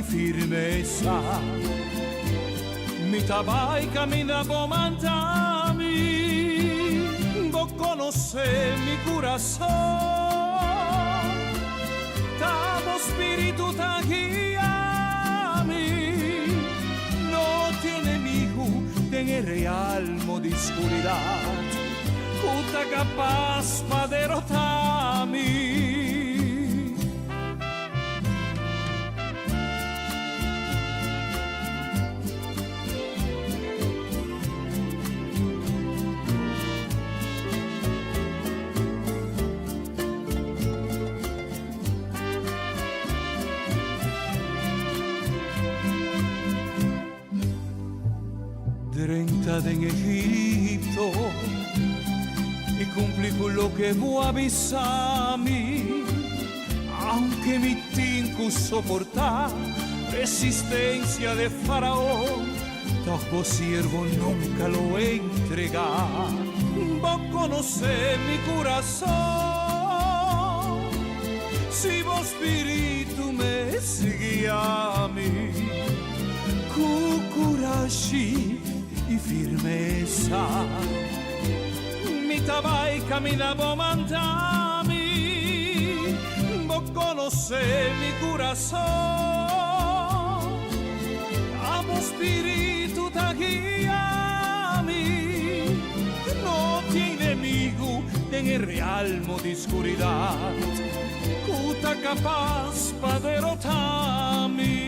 S9: y firmeza. Mi ta bay caminda bo manda mi, bo conoce mi curason. Ta bo spiritu ta guia mi, no tin enemigo den e realmo di scuridad cu ta capaz pa derota mi. Drenta den Egipto i kumpli ku loke bo a bisa mi, aunke mi tin ku soportá resistensia de Faraon, tòg bo siervo nunka lo entregá. Bo konosé mi kurason, si bo spiritu mester guia mi. Ku kurashi i firmesa mi ta bai kaminda bo manda mi. Bo konosé mi kurason, ta bo spiritu ta guia mi. No tin enemigu den e realmo di skuridat ku ta kapas pa derotá mi.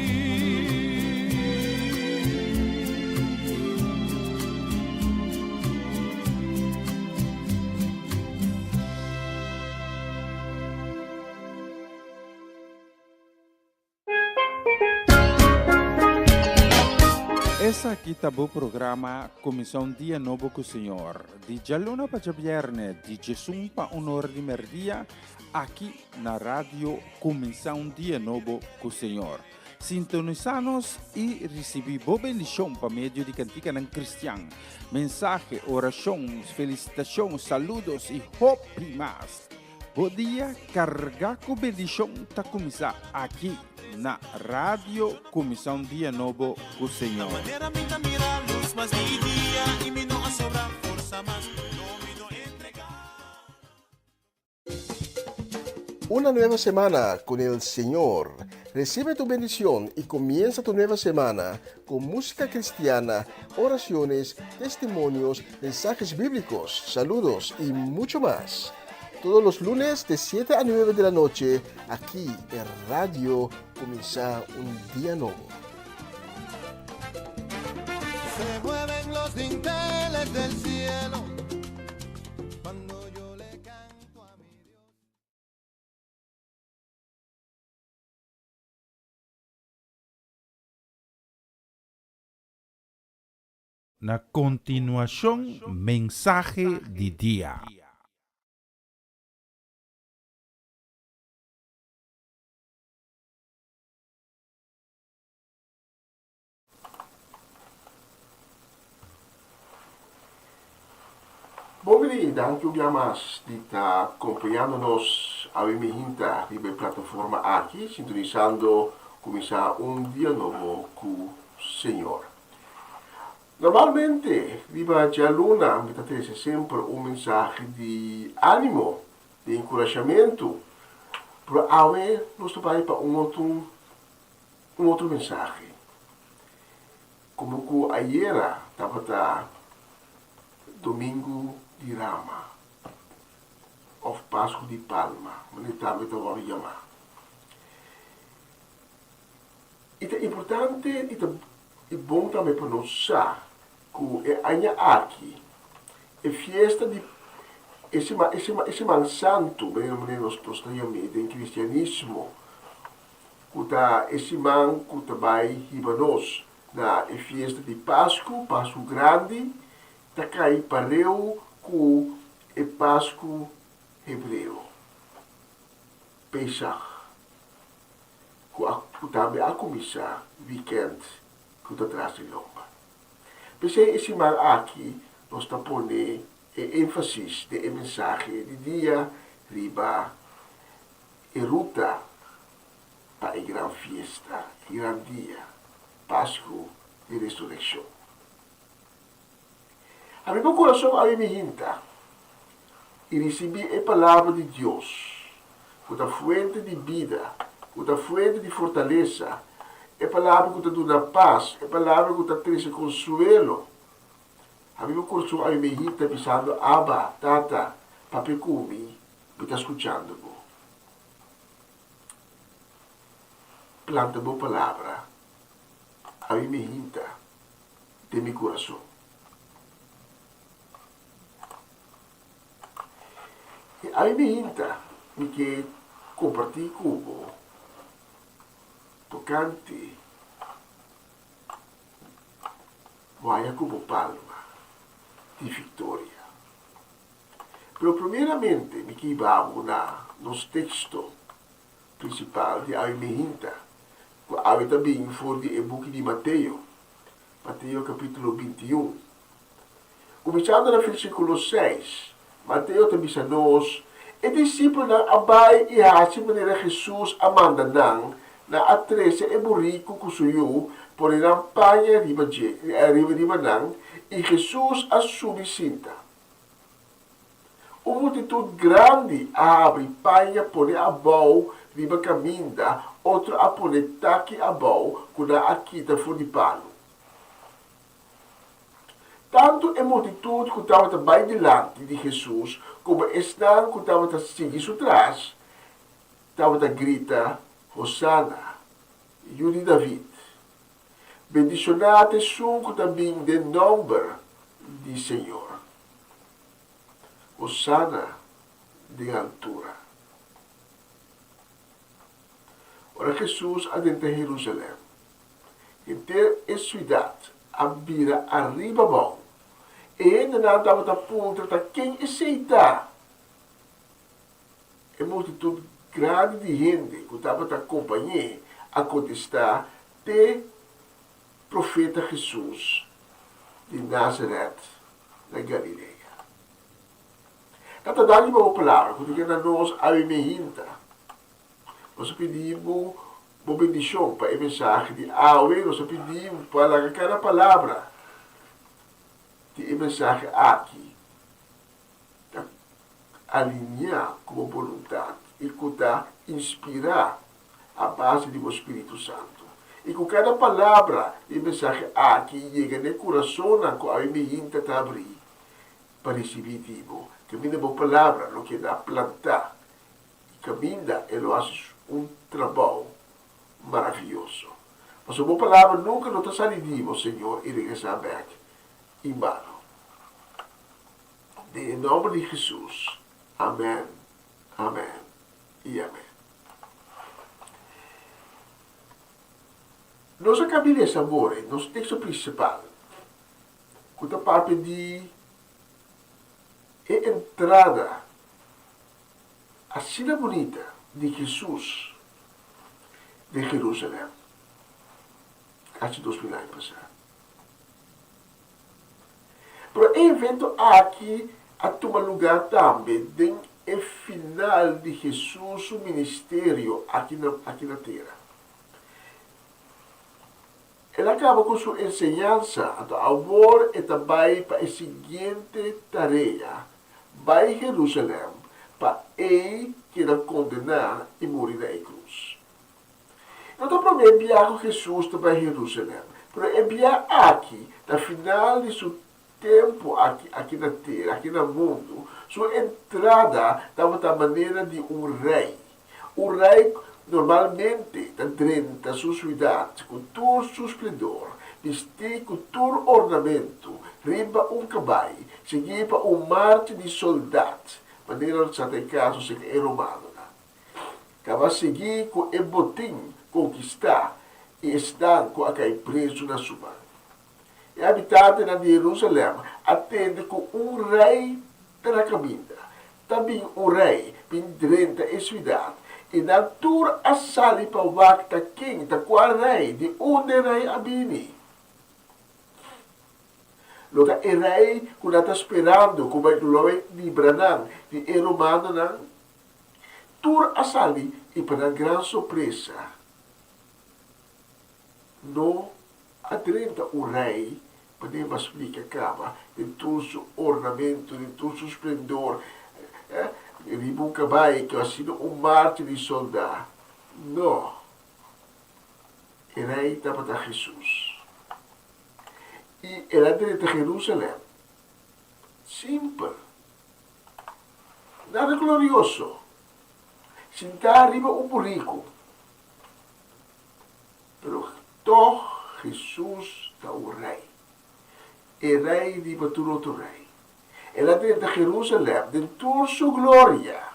S3: Esaki ta bo programa Kuminsá un Dia Nobo ku Señor, di djaluna pa djabièrnè di djesun pa un ora di mèrdia, aki na Radio Kuminsá un Dia Nobo ku Señor. Sintonisá nos i risibí bo bendishon pa medio di kantikanan kristian, mensahe, orashon, felisitashon, saludos i hopi mas. Bo dia kargá ku bendishon ta kuminsá aki na Radio Kuminsá un Dia Nobo ku Señor.
S7: Una nueva semana con el Señor. Recibe tu bendición y comienza tu nueva semana con música cristiana, oraciones, testimonios, mensajes bíblicos, saludos y mucho más. Todos los lunes de 7 a 9 de la noche, aquí en Radio Comienza un Día Nuevo.
S4: Se mueven los dinteles del cielo cuando yo le canto a mi Dios.
S3: Na kontinuashon mensahe di dia.
S7: Bon bini i danki un bia mas di ta kompañando nos awe mihinta riba e plataforma aki, sintonisando Kuminsá un Dia Nobo ku Señor. Normalmente riba djaluna mi ta trese semper un mensahe di ánimo, di enkurashamentu, pero awe nos ta bai pa un otro Un otro mensahe. Como cu ayera tabata Domingo di Rama of Pascu di Palma, manera tambe ta wòrdu yamá. I ta importante i ta i bon tambe pa nos sa cu e aña aki e fiesta di e sima e sima e siman santu, manera nos ta yam'é den cristianismo, ku ta e siman ku ta bai hiba nos na e fiesta di Pasku, Pasku Grandi, ta kai pareu ku e Pasku hebreo, Pesach, ku a ku tambe a kuminsá wikènt ku ta tras di lomba. P'esei e siman aki nos ta pone e énfasis den e mensahe di dia riba e ruta. pa e gran fiesta, e gran dia, Pasku di Resurekshon. Habri bo kurason awe mi hinta i risibí e Palabra di Dios, ku ta fuente di bida, ku ta fuente di fortalesa, e Palabra ku ta duna pas, e Palabra ku ta trese konsuelo. Habri bo kurason awe mi hinta bisando, Abba, Tata, papia ku mi, mi ta skuchando bo. Planta bo Palabra awe mi hinta. den mi kurason. I ai mi hinta mi ke kompartí ku bo tokante waya ku bo palma di viktoria. Pero primeramente mi ke hiba bo na nos teksto prinsipal di awe mi hinta, ku awe ta bin for di e buki di Mateo. Mateo capítulo 21. Kuminsando na versíkulo 6, Mateo ta bisa nos, E disipelnan a bai i hasi manera Hesus a manda nan, nan a trese e buriku ku su yu, pone nan paña riba dje, riba nan, i Hesus a subi sinta. Un multitut grandi a habri paña pone abou riba kaminda, otro a pone taki abou ku nan a kita for di palu. Tantu e multitut ku tabata bai dilanti di Hesus komo esnan ku tabata sigui su tras tabata grita, Hosana, Yu di David! Bendishoná ta esun ku ta bin den nòmber di Señor! Hosana den altura. Ora Hesus a drenta Herusalèm, henter e siudat a bira ariba abou. E hendenan tabata puntra ta ken esei ta. E multitut grandi di hende ku tabata kompañ'é a kontestá, T'e profeta Hesus di Nazaret na Galilea. Tata danki pa bo palabra ku ta keda na nos awe mehinta. Nos a pidi bo bo bendishon pa e mensahe di awe. Nos a pidi bo pa laga kada palabra di e mensahe aki ta alinia ku bo boluntat i ku ta inspirá a base di bo spiritu santu. I ku kada palabra di e mensahe aki yega na e kurasonnan ku awe mihinta ta abrí pa risibí di bo, kaminda bo palabra lo keda plantá i kaminda e lo hasi un trabou maravioso. Pasobra bo palabra nunka no ta sali di bo, Señor, i regresá bèk en bano. Den e nòmber di Hesus, amèn, amèn i amèn. Nos a kabi lesa awor e nos teksto prinsipal ku ta papia di e entrada asina bunita di Hesus den Herusalèm kasi 2000 aña pasá. Pero e evento aki a tuma lugá tambe den e final di Hesus su ministerio aki na aki na tera. El a kaba ku su enseñansa, anto awor e ta bai pa e siguiente tarea, bai Herusalèm pa ei keda kondená i muri na e krus. No ta promé bia ku Hesus ta bai Herusalèm, pero e bia aki ta final di su tempu aki aki na tera, aki na mundu. Su entrada tabata manera di un rei. Un rei normalmente ta drenta su suidat ku tur su splendor, bistí ku tur ornamentu, riba un kabai, siguí pa un marcha di soldat, manera sa ta e kaso serka e romanonan. Kaba sigui ku e botin konkistá i esnan ku a kai prezu na su man. E habitantenan di Herusalèm a tende ku un rei ta na kaminda. Ta bin un rei bin drenta e siudat, i nan tur a sali pa wak ta ken, ta kua rei, di unda e rei a bini. Lo ta e rei ku nan ta sperando ku bai lo bai libra nan di e romanonan? Tur a sali i pa nan gran sorpresa. No a drenta un rei, manera mi a splika kaba, den tur su ornamentu, den tur su splendor, riba un kabai ku a sido un marcha di soldá. No. E rei tabata Hesus. I el a drenta Jerusalèm. Simpel. Nada glorioso. Sintá riba un buriku. Pero tòg Hesus ta un rei. E rei riba tur otro rei. El a drenta Jerusalèm den tur su gloria.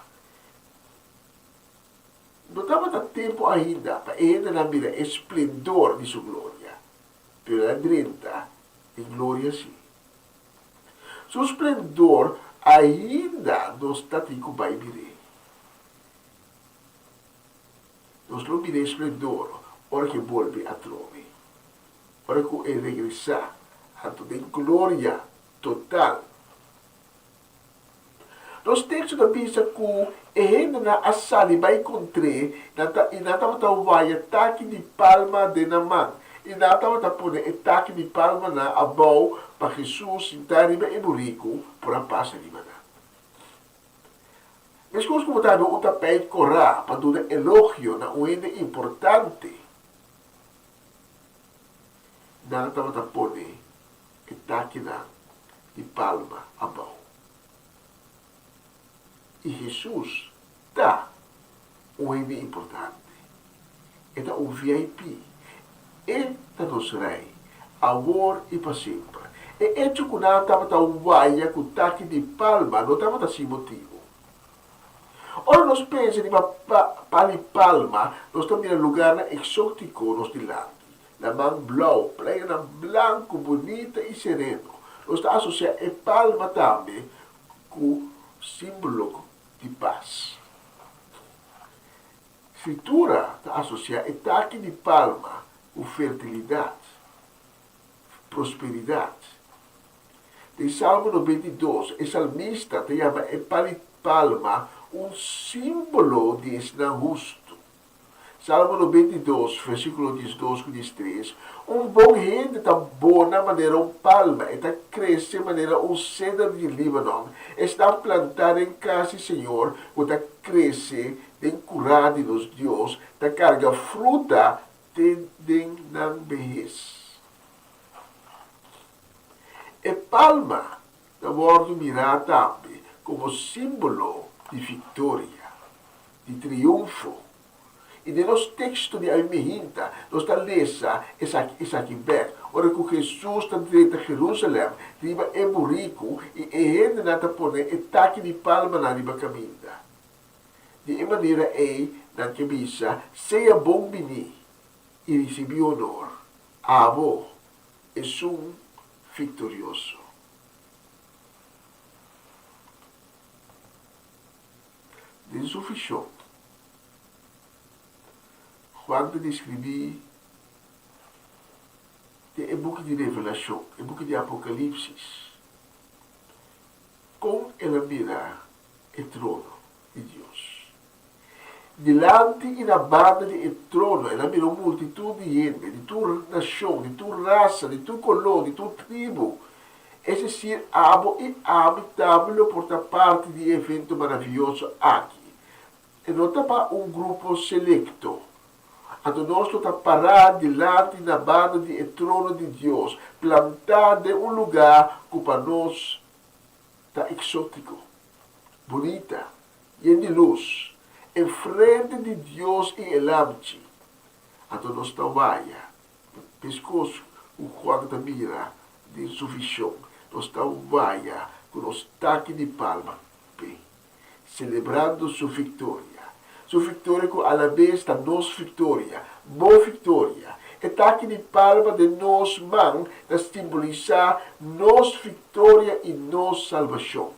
S7: No tabata tempu ainda pa e hendenan mira e splendor di su gloria, pero el a drenta den gloria sí. Su splendor ainda nos ta tin ku bai mir'é. Nos lo mira e splendor ora ku e bolbe atrobe, ora ku e regresá, anto den gloria total. Nos teksto ta bisa ku e hendenan a sali bai kontr'é, nan ta i nan tabata waya taki di palma den nan man, i nan tabata pone e taki di palmanan abou pa Hesus sintá riba e buriku por a pasa riba nan. Meskos ku bo ta habi un tapijt korá pa duna elogio na un hende importante, nan tabata pone e takinan di palma abou. I Hesus ta un hende importante. E ta un VIP. E ta nos Rei, awor i pa semper. E echo ku nan tabata waya ku taki di palma no tabata sin motibu. Ora nos pensa riba pal i palma, nos ta mira lugarnan eksótiko nos dilanti, laman blou, playanan blanku, bunita i sereno. Nos ta asosiá e palma tambe ku símbolo di pas. Skritura ta asosiá e taki di palma ku fertilidat, prosperidat. Den Salmo 92, e salmista ta yama e pal di palma un símbolo di esnan hustu. Salmo 92, versíkulo 12 ku 13, Un bon hende ta bona manera un palma, e ta krese manera un seder di Líbanon. Esnan plantá den kas di Señor, ku ta krese den kurá di nos Dios, ta karga fruta te den nan behes. E palma ta wòrdu mirá tambe komo símbolo di viktoria, di triunfo. I den nos teksto di awe mihinta nos ta lesa esaki esaki bèk, ora ku Hesus ta drenta Jerusalèm riba e buriku i e hendenan ta pone e taki di palmanan riba kaminda. Di e manera ei nan ke bisa, Sea bon biní i risibí honor, abo, esun viktorioso. Den su vishon, Juan ta deskribí den e buki di Revelashon, e buki di Apokalipsis, kon el a mira e trono di Dios. Dilanti i na banda di e trono el a mira un multitut di hende, di tur nashon, di tur rasa, di tur koló, di tur tribu. Es desir, abo i ami tambe lo por ta parti di e evento maravioso aki. E no ta pa un grupo selekto. Anto nos lo ta pará dilanti na banda di e trono di Dios, plantá den un lugá ku pa nos ta eksótiko, bunita, yen di lus, enfrente di Dios i e Lamchi. Anto nos ta waya, meskos ku Juan ta mira den su vishon, nos ta waya ku nos taki di palma p'e. Celebrando su victoria. Su victoria cu alabes ta nos victoria, bo victoria. E taki di palma den nos man ta simbolisa nos victoria y nos salbacion.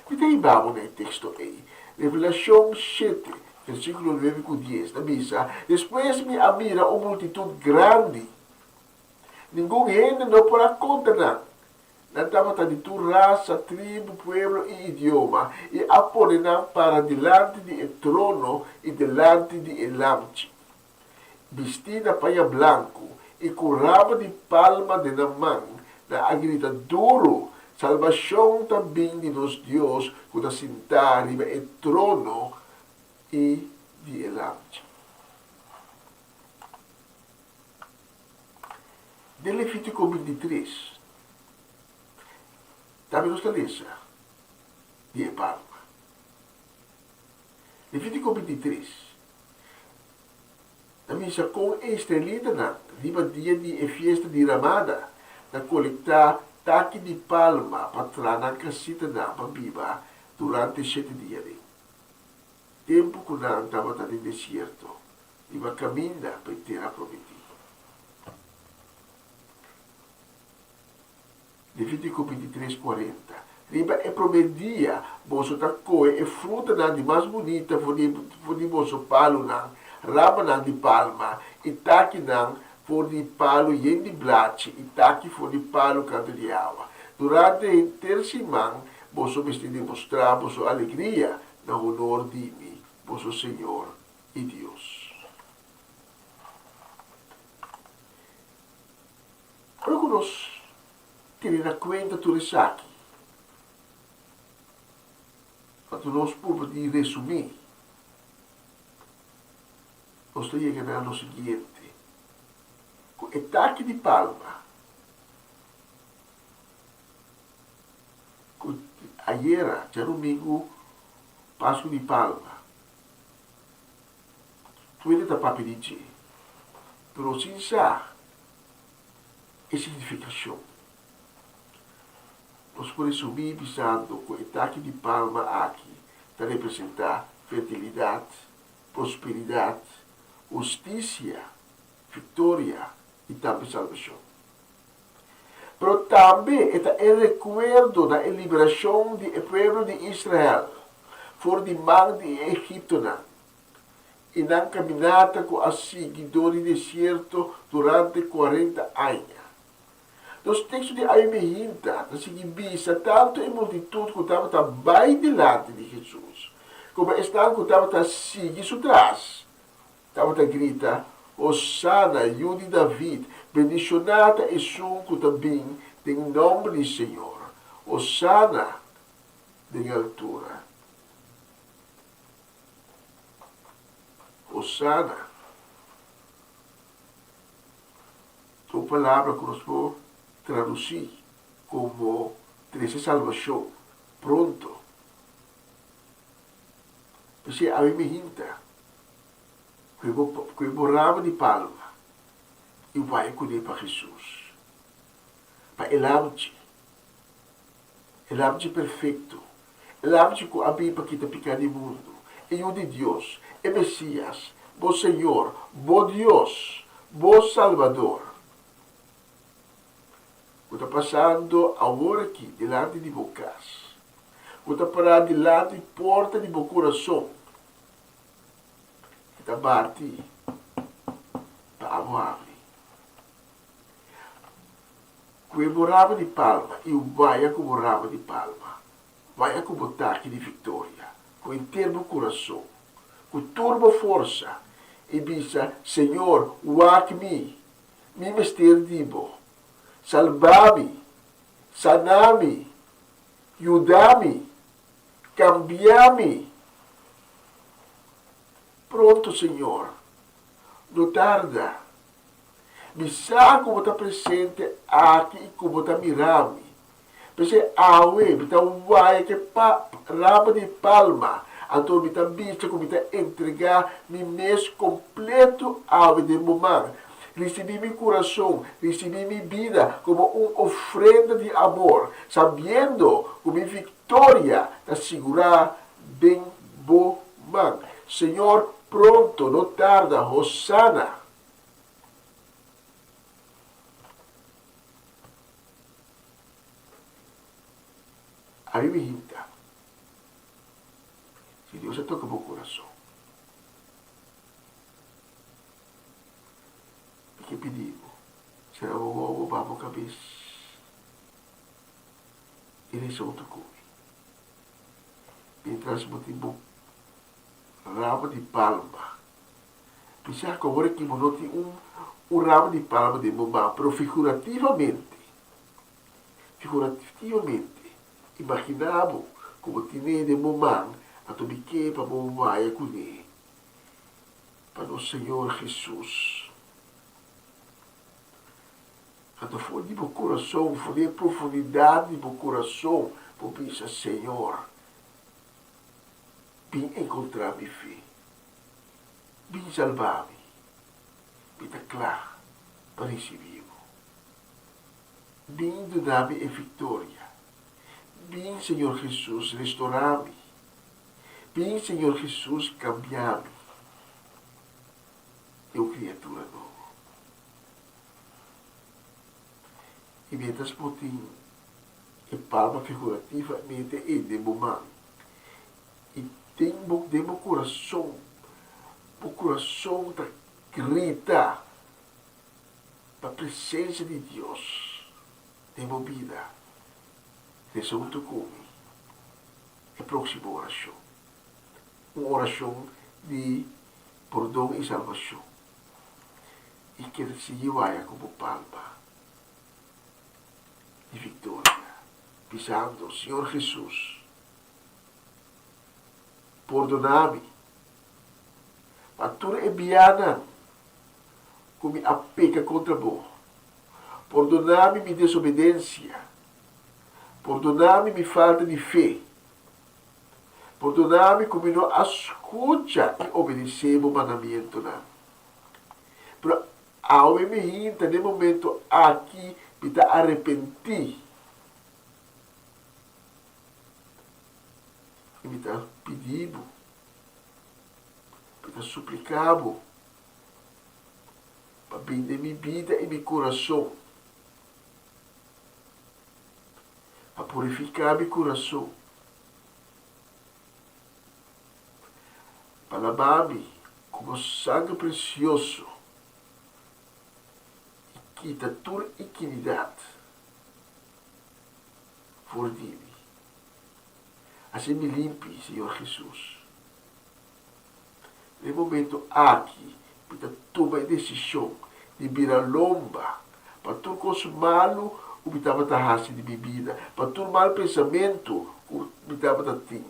S7: Mi ta hiba bo na e texto ey. Revelacion shete, versiculo nuebe cu dies ta bisa, Despues mi a mira un multitud grandi. Ningun hende no por a conta nan. Nan tabata di tur rasa, tribu, pueblo i idioma, i a pone nan para dilanti di e trono i dilanti di e Lamchi, bistí na paña blanku. I ku rama di palma den nan man, nan a grita duru, Salbashon ta bin di nos Dios ku ta sintá riba e trono i di e Lamchi. Den Levítiko bintitres, tambe nos ta lesa di e palma. Levítiko bintitres ta bisa kon e israelitanan riba dia di e fiesta di Ramada ta kolektá taki di palma pa traha nan kasitanan pa biba durante shete dia den tempu ku nan tabata den desierto riba kaminda pa e tera promití. Levítiko 23, 40 Riba e promé dia boso ta kohe e frutanan di mas bunita for di for di boso palunan, ramanan di palma, i takinan for di palu yen di blachi i taki for di palu kantu di awa. Durante henter siman boso mester demostrá boso alegria na honor di mi, boso Señor i Dios. Ora ku nos tene na kuenta tur esaki, anto nos purba di resumí, nos ta yega na lo siguiente, ku e taki di palma ku ayera djadumingu Pasku di Palma, Tuende ta papia di dje, pero sin sa e signifikashon. Nos por resumí bisando ku e taki di palma aki ta representá fertilidat, prosperidat, hustisia, viktoria i tambe salbashon. Pero tambe e ta e rekuerdo na e liberashon di e pueblo di Israel for di man di e egiptonan i nan kaminata ku a sigui dor di desierto durante kuarenta aña. Nos teksto di awe mehinta ta sigui bisa tantu e multitut ku tabata bai dilanti di Hesus komo esnan ku tabata sigui su tras tabata grita, Hosana, Yu di David, bendishoná ta esun ku ta bin den nòmber di Señor, Hosana den altura. Hosana ta un palabra ku nos por tradusí komo trese salbashon pronto. P'esei awe mi hinta ku e bo ku e bo rama di palma i waya kuné pa Hesus, pa e lamchi. E lamchi perfekto, e lamchi ku a bin pa kita piká di mundu, e Yu di Dios, e Mesias, bo Señor, bo Dios, bo Salbador, ku ta pasando awor aki dilanti di bo kas, ku ta pará dilanti porta di bo kurason, e ta bati pa abo habri. Ku e bo rama di palma i waya ku bo rama di palma, waya ku bo taki di viktoria, ku henter bo kurason, ku tur bo forsa, i bisa, Señor, wak mi, mi mester di bo. Salba mi, sana mi, yuda mi, kambia mi. Pronto, Señor, no tarda. Mi sa ku bo ta presente aki i ku bo ta mira mi. P'esei awe mi ta waya ku e rama di palma, anto mi ta bisa ku mi ta entregá mi mes kompleto awe den bo man. Risibí mi kurason, risibí mi bida komo un ofrenda di amor, sabiendo ku mi viktoria ta sigurá den bo man. Señor, pronto, no tarda, Hosana! Ami mi hinta. Si Dios a toca bo corazon, mi ke pidi bo, sera bo wowo, baha bo cabes i reza hunto cu mi. Mientras bo tin bo rama di palma. Bisa ku awor aki bo no tin un. un rama di palma den bo man, pero figurativamente, figurativamente, imaginá bo ku bo tin'é den bo man, anto mi ke pa bo waya kuné pa nos Señor Hesus. Anto for di bo kurason, for di e profundidat di bo kurason, bo bisa, Señor, bin enkontrá mi fe. Bin salba mi. Mi ta kla pa risibí bo. Bin duna mi e viktoria. Bin, Señor Hesus, restorá mi. Bin, Señor Hesus, kambia mi den un kriatura nobo. I mientras bo tin e palma figurativamente ei den bo man i den bo den bo kurason, bo kurason ta grita pa presensia di Dios den bo bida, resa huntu ku mi e próksimo orashon, un orashon di pordon i salbashon. I keda sigui waya ku bo palma di viktoria, bisando, Señor Hesus, pordoná mi pa tur e bianan ku mi a peka kontra bo. Pordoná mi mi desobedensia. Pordoná mi mi falta di fe. Pordoná mi ku mi no a skucha i obedesé bo mandamientonan. Pero awe mi hinta den momento aki mi ta arepentí i mi ta pidi bo, mi ta supliká bo pa bin den mi bida i mi kurason, pa purifiká mi kurason, pa laba mi ku bo sangre presioso i kita tur ikinidat for di mi. Hasi mi limpi, Señor Hesus. Na e momento aki mi ta tuma e desishon di bira lomba pa tur kos malu ku mi tabata hasi di mi bida, pa tur mal pensamentu ku mi tabata tin,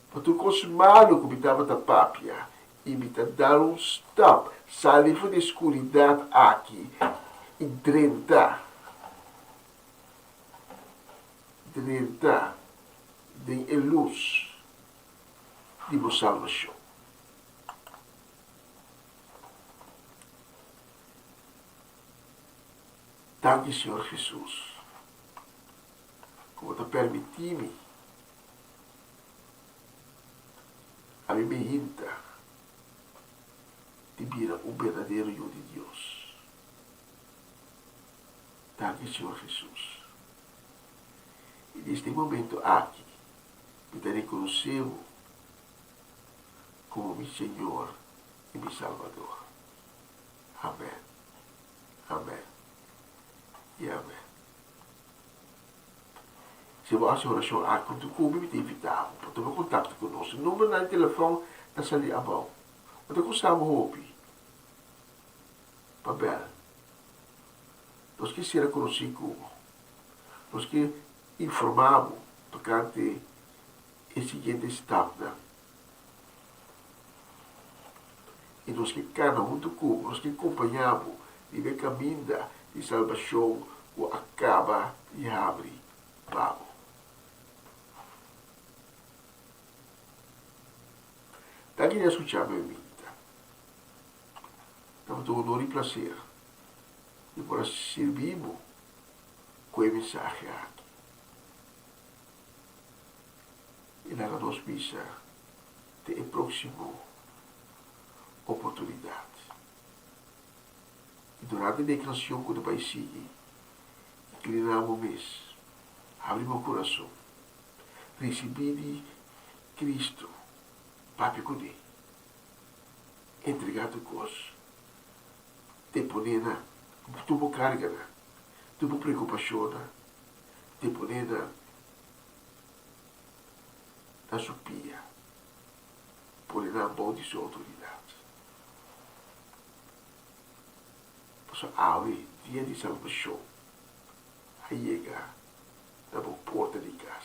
S7: pa tur kos malu ku mi tabata papia, i mi ta dal un stap, sali for di e skuridat aki i drenta, drenta den e lus di bo salbashon. Danki Señor Jesus ku bo ta permití mi a mi mi hinta di bira un berdadero yu di Dios. Danki Señor Jesus. I desde e momento aki mi ta rekonosé bo komo mi Señor i mi Salbador. Amèn, amèn i amèn. Si bo hasi orashon aki huntu ku mi, mi ta invitá bo pa tuma kontakto ku nos. E numbernan di telefòn ta sali abou. No ta kosta bo hopi pa bèl. Nos ke sera konosí ku bo. Nos ke informá bo tokante e siguiente stapnan. I nos ke kana huntu ku bo, nos ke kompañá bo riba e kaminda di salbashon ku a kaba di habri pa bo. Danki di a skuchá mi aminta. Tabata un honor i plaser di por a sirbi bo ku e mensahe aki. I laga nos bisa te e próksimo oportunidat. I durante di e kanshon ku ta bai sigui, inkliná bo mes, habri bo kurason, risibí di Kristu, papia kuné, entregá tur kos, deponé nan, tur bo karganan, tur bo preokupashonnan, deponé nan na su pia, pone nan bou di su outoridat. Pasobra awe, dia di salbashon a yega na bo porta di kas.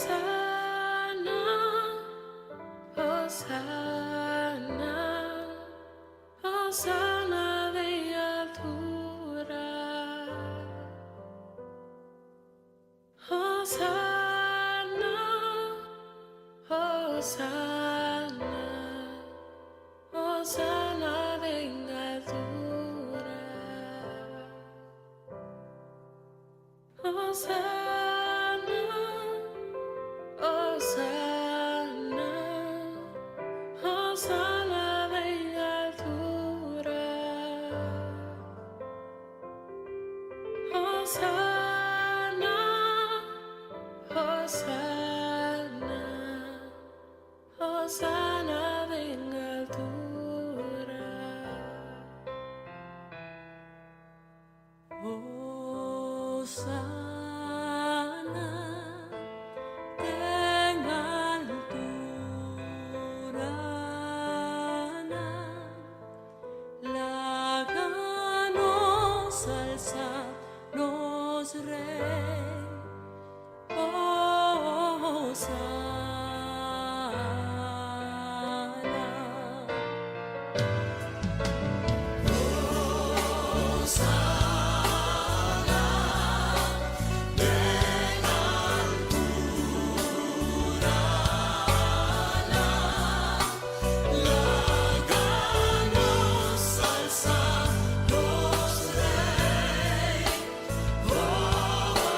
S6: Hosana, Hosana, Hosana den altura. Hosana, Hosana, Hosana den altura. Hosana, Hosana, Hosana den altura. Hosana, Hosana, Hosana den altura. Hosana den altura, laga nos alsa nos Rei. Hosana. Hosana den altura, laga nos alsa nos Rei. Hosana.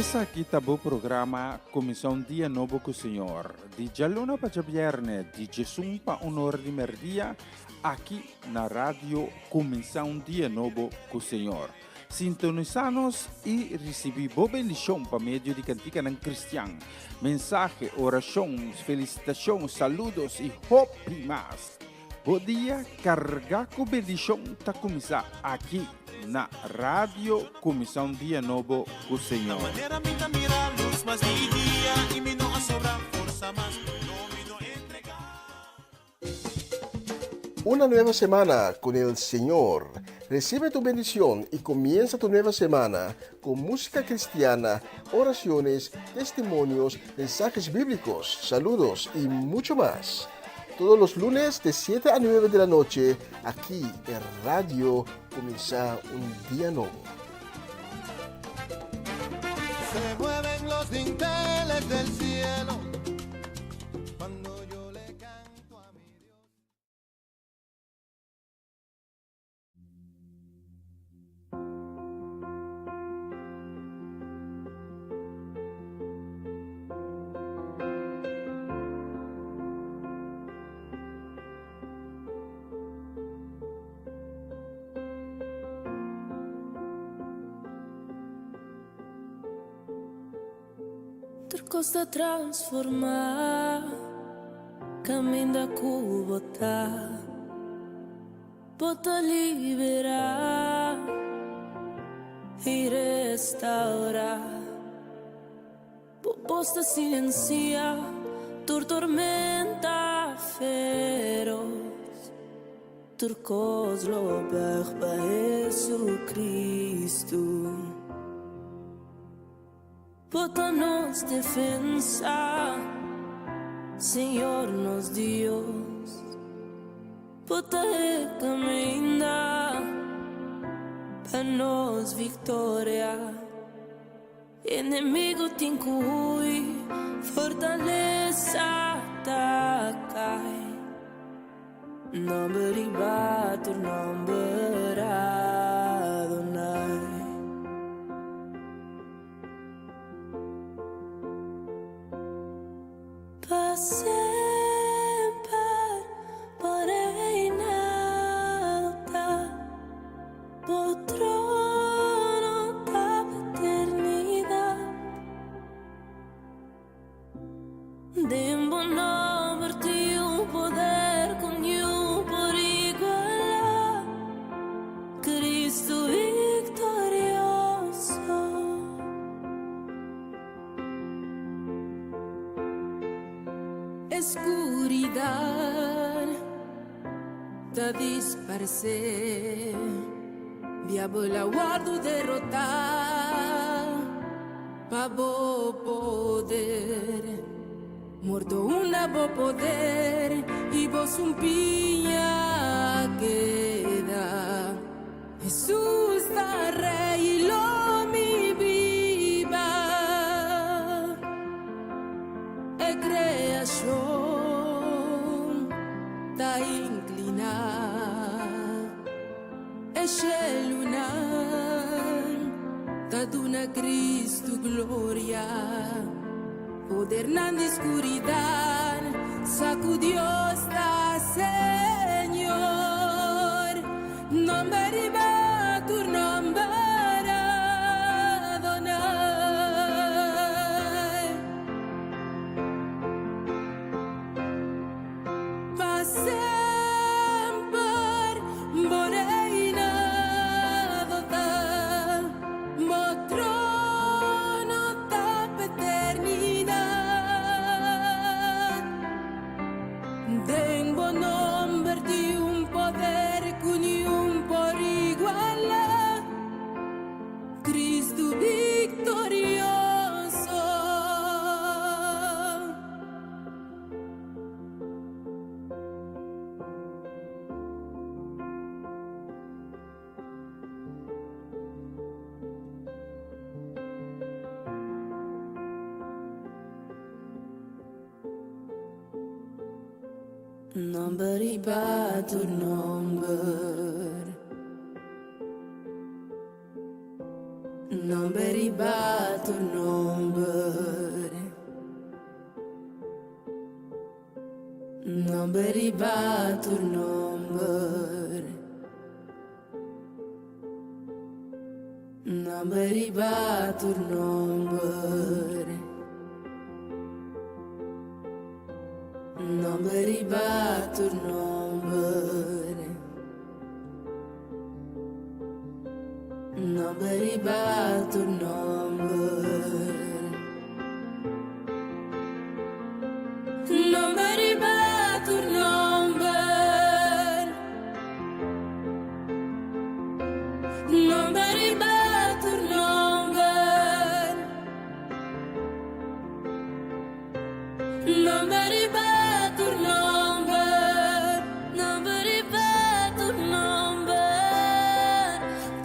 S3: Esaki ta bo programa Kuminsá un Dia Nobo ku Señor, di djaluna pa djabièrnè di djesun pa un ora di mèrdia, aki na Radio Kuminsá un Dia Nobo ku Señor. Sintonisá nos i risibí bo bendishon pa medio di kantikanan kristian, mensahe, orashon, felisitashon, saludos i hopi mas. Bo dia kargá ku bendishon ta kuminsá aki na Radio Kuminsá un Dia Nobo ku Señor.
S7: Una nueva semana con el Señor. Recibe tu bendición y comienza tu nueva semana con música cristiana, oraciones, testimonios, mensajes bíblicos, saludos y mucho más. Todos los lunes de 7 a 9 de la noche, aquí en Radio Comienza un Día Nuevo.
S4: Se mueven los dinteles del cielo cuando yo le canto a mi Dios.
S5: Tur kos ta transformá kaminda ku bo ta. Bo ta liberá i restaurá. Bo bos ta silensiá tur tormenta feros. Tur kos lo bùig pa Jesucristo. Bo ta nos defensa, Señor nos Dios. Bo ta e caminda pa nos victoria. Enemigo tin cu hui, fortaleza ta cai. Nomber riba tur nomber Adonai. Pa semper bo reinado ta, bo trono ta pa eternidad. Den bo nomber tin un poder ku niun por igualá, Cristo victorioso. Escuridad ta disparcé, diabel a wordo derotá. Pa bo poder, morto unda bo poder i bo sumpiña keda. Hesus ta Rei i lo mi biba. E kreashon ta inkliná. E shelunan ta duna Cristo gloria. Podernan di skuridat sa ku Dios ta Señor. Nomber riba tur nomber Adonai. Pa semper bo reinado ta, bo trono ta pa eternidad. Den bo nomber tin un poder ku niun por igualá, Cristo victorioso. Nomber riba tur nomber. Nomber riba tur nomber. Nomber riba tur nomber. Nomber riba tur nomber. Nomber riba tur nomber. Nomber riba tur nomber. Nomber riba tur nomber. Nomber riba tur nomber. Nomber riba tur nomber. Nomber riba tur nomber.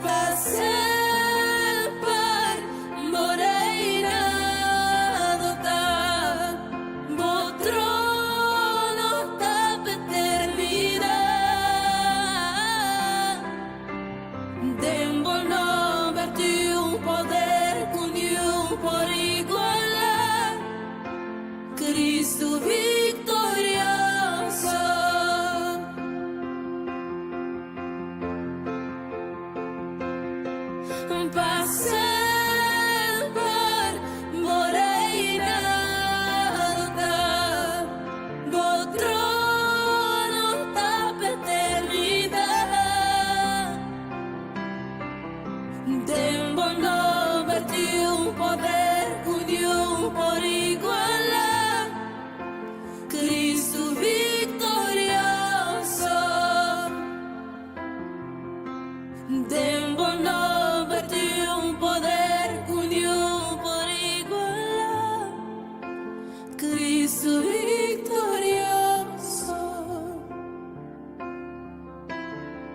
S5: Pa semper bo reinado ta. Bo trono ta pa eternidat. Den bo nomber tin un poder ku niun por igualá. Cristo victorioso. Pa semper bo reinado ta. Bo trono ta pa eternidat. Den bo nomber tin un poder ku niun por igualá. Cristo victorioso. Den bo nomber tin un poder ku niun por igualá. Cristo victorioso.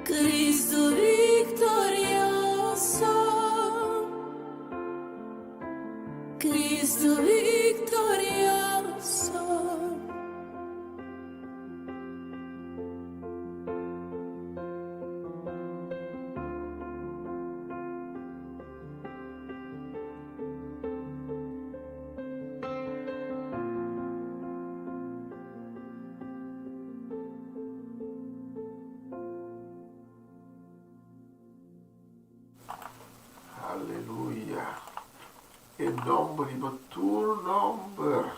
S5: Cristo victorioso. Cristo victorioso.
S7: Aleluya. E nomber riba tur nomber.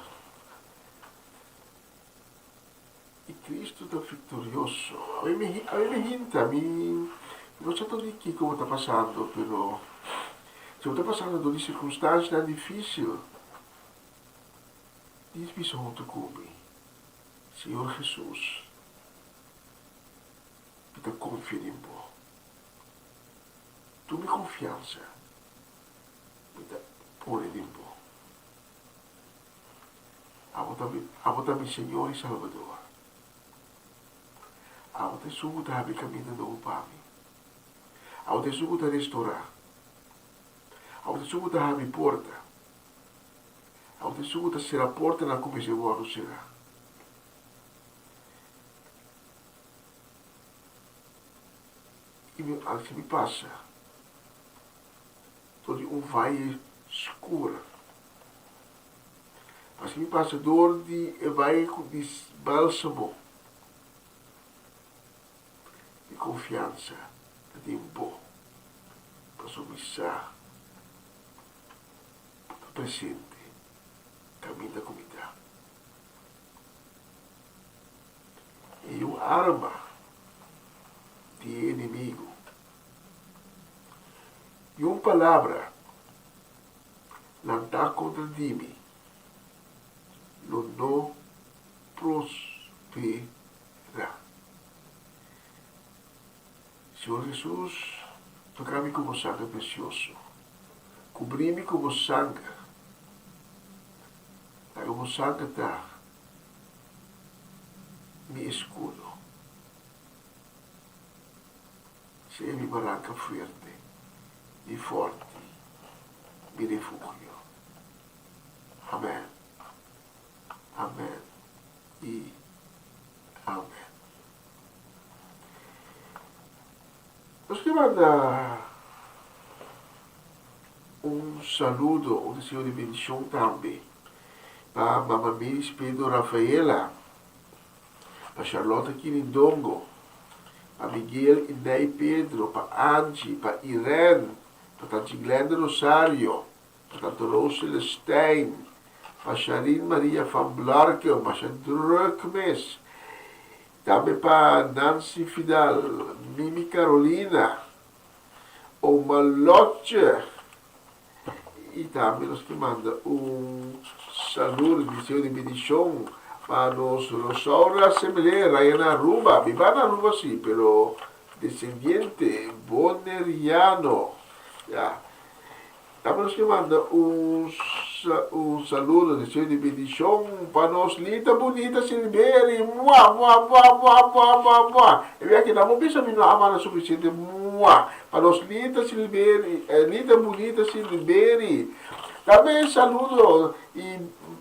S7: I Cristo ta victorioso. A mi me, a mi me hinta, mi no sa tur di kiko bo ta pasando, pero si bo ta pasando dor di circunstancianan dificil, Dios bisa hunto cu mi, Señor Jesus, mi ta confia den bo. Tur mi confiansa mi ta pone den bo. Abo ta mi, abo ta mi Señor y Salvador. Abo ta esun cu ta habri caminda nobo pa mi. Abo ta esun cu ta restora. Abo ta esun cu ta habri porta. Abo ta esun cu ta cera portanan cu mester wordo cera. I mi alsa mi pasa dor di un vaye skur. Paske mi pasa dor di e vaye ku di bálsamo, mi konfiansa ta den bo, pasobra mi sa bo ta presente kaminda ku mi ta. I un arma di e enemigu. I un palabra lantá kontra di mi lo no prosperá. Señor Hesus, toka mi ku bo sangre presioso. Kubrí mi ku bo sangre. Laga bo sangre ta mi eskudo. Sea mi baranka fuerte, mi forti, mi refugio. Amen. Amen i amen. Nos ke manda un saludo, un deseo di bendicion tambe pa Mama Miris Pedro Rafaela. Pa Charlotte Kirindongo, pa Miguel i Ney Pedro, pa Angie, pa Irene, pa Tanchi Glenda Rosario, pa Tante Roos Celestijn, pa Sharine Maria van Blarken, masha druk mes. Tambe pa Nancy Fidal, Mimi Carolina, Oma Lotje. I tambe nos ke manda un saludo i deseo di bendishon pa nos Rosaura Semele raya na Aruba. Biba na Aruba si, pero desendiente boneriano. Ya. Tambe nos ke manda un un saludo, deseo di bendishon pa nos Lita Bunita Silveri. Mua, mua, mua, mua, mua, mua, mua. E wea ki nan bo bisa mi no a manda sufisiente mua pa nos Lita Silveri, Lita Bunita Silveri. Tambe saludo i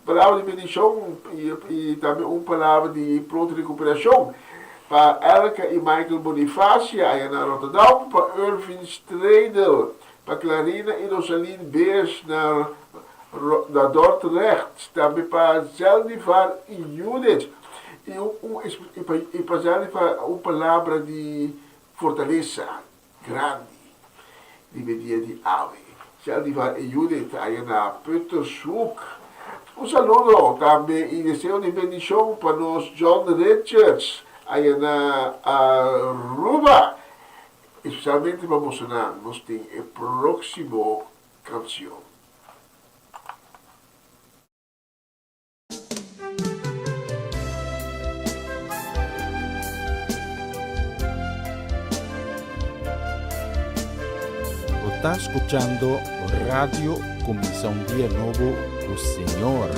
S7: palabra di bendishon i tambe un palabra di pronto rekuperashon pa Elka i Michael Bonifacia aya na Rotterdam, pa Irvin Stredel, Pa Clarina i Rosaline Beers na na Dordrecht, tambe pa Zeldivar i Judith. I un un i pa i pa Zeldivar un palabra di fortalesa grandi riba e dia di awe. Zeldivar i Judith aya na Puttershoek. Un saludo tambe i deseo di bendishon pa nos John Richards aya na Aruba. Especialmente pa bosonan nos tin e proximo cancion.
S3: Bo ta scuchando Radio Cuminsa un Dia Nobo cu Señor.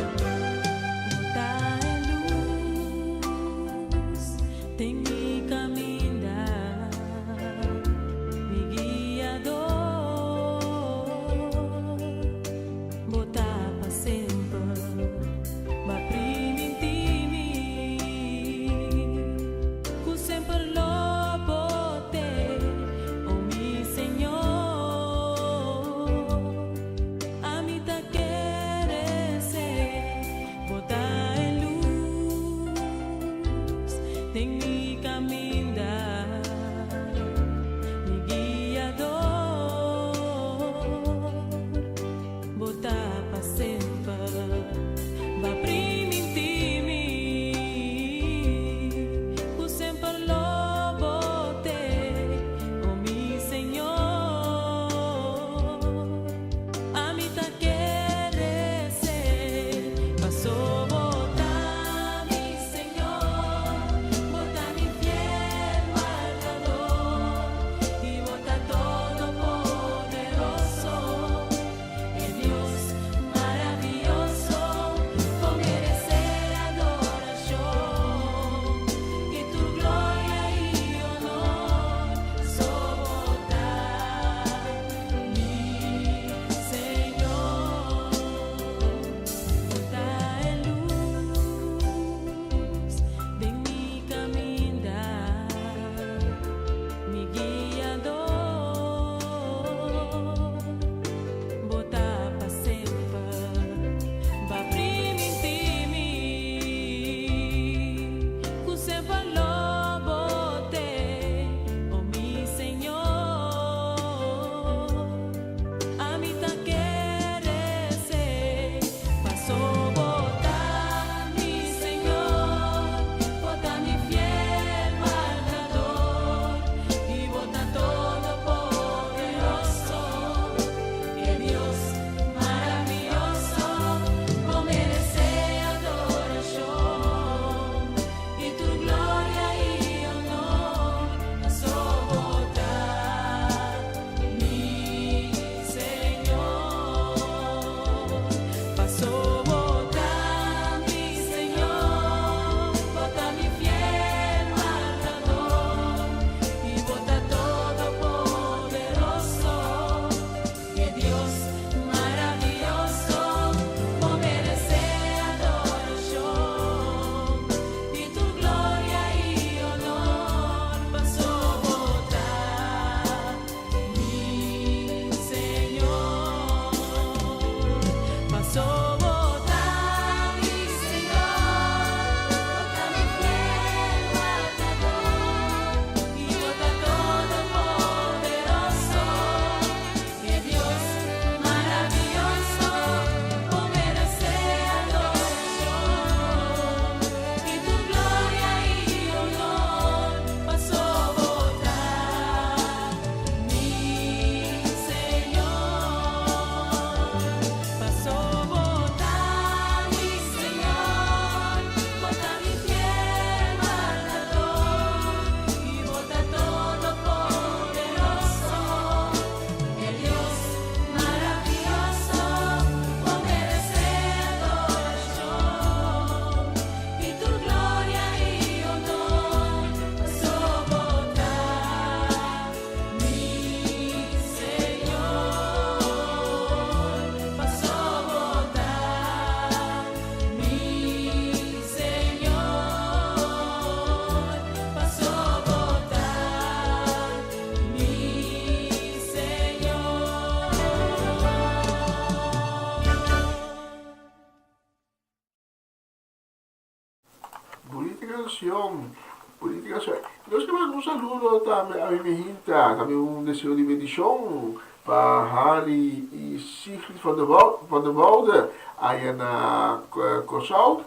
S7: kanshon, bunita kanshon. Nos ke manda un saludo tambe a mi mijita, tambe un deseo di bendishon pa Harry i Sigrid van de van de Woude aya na Kòrsou.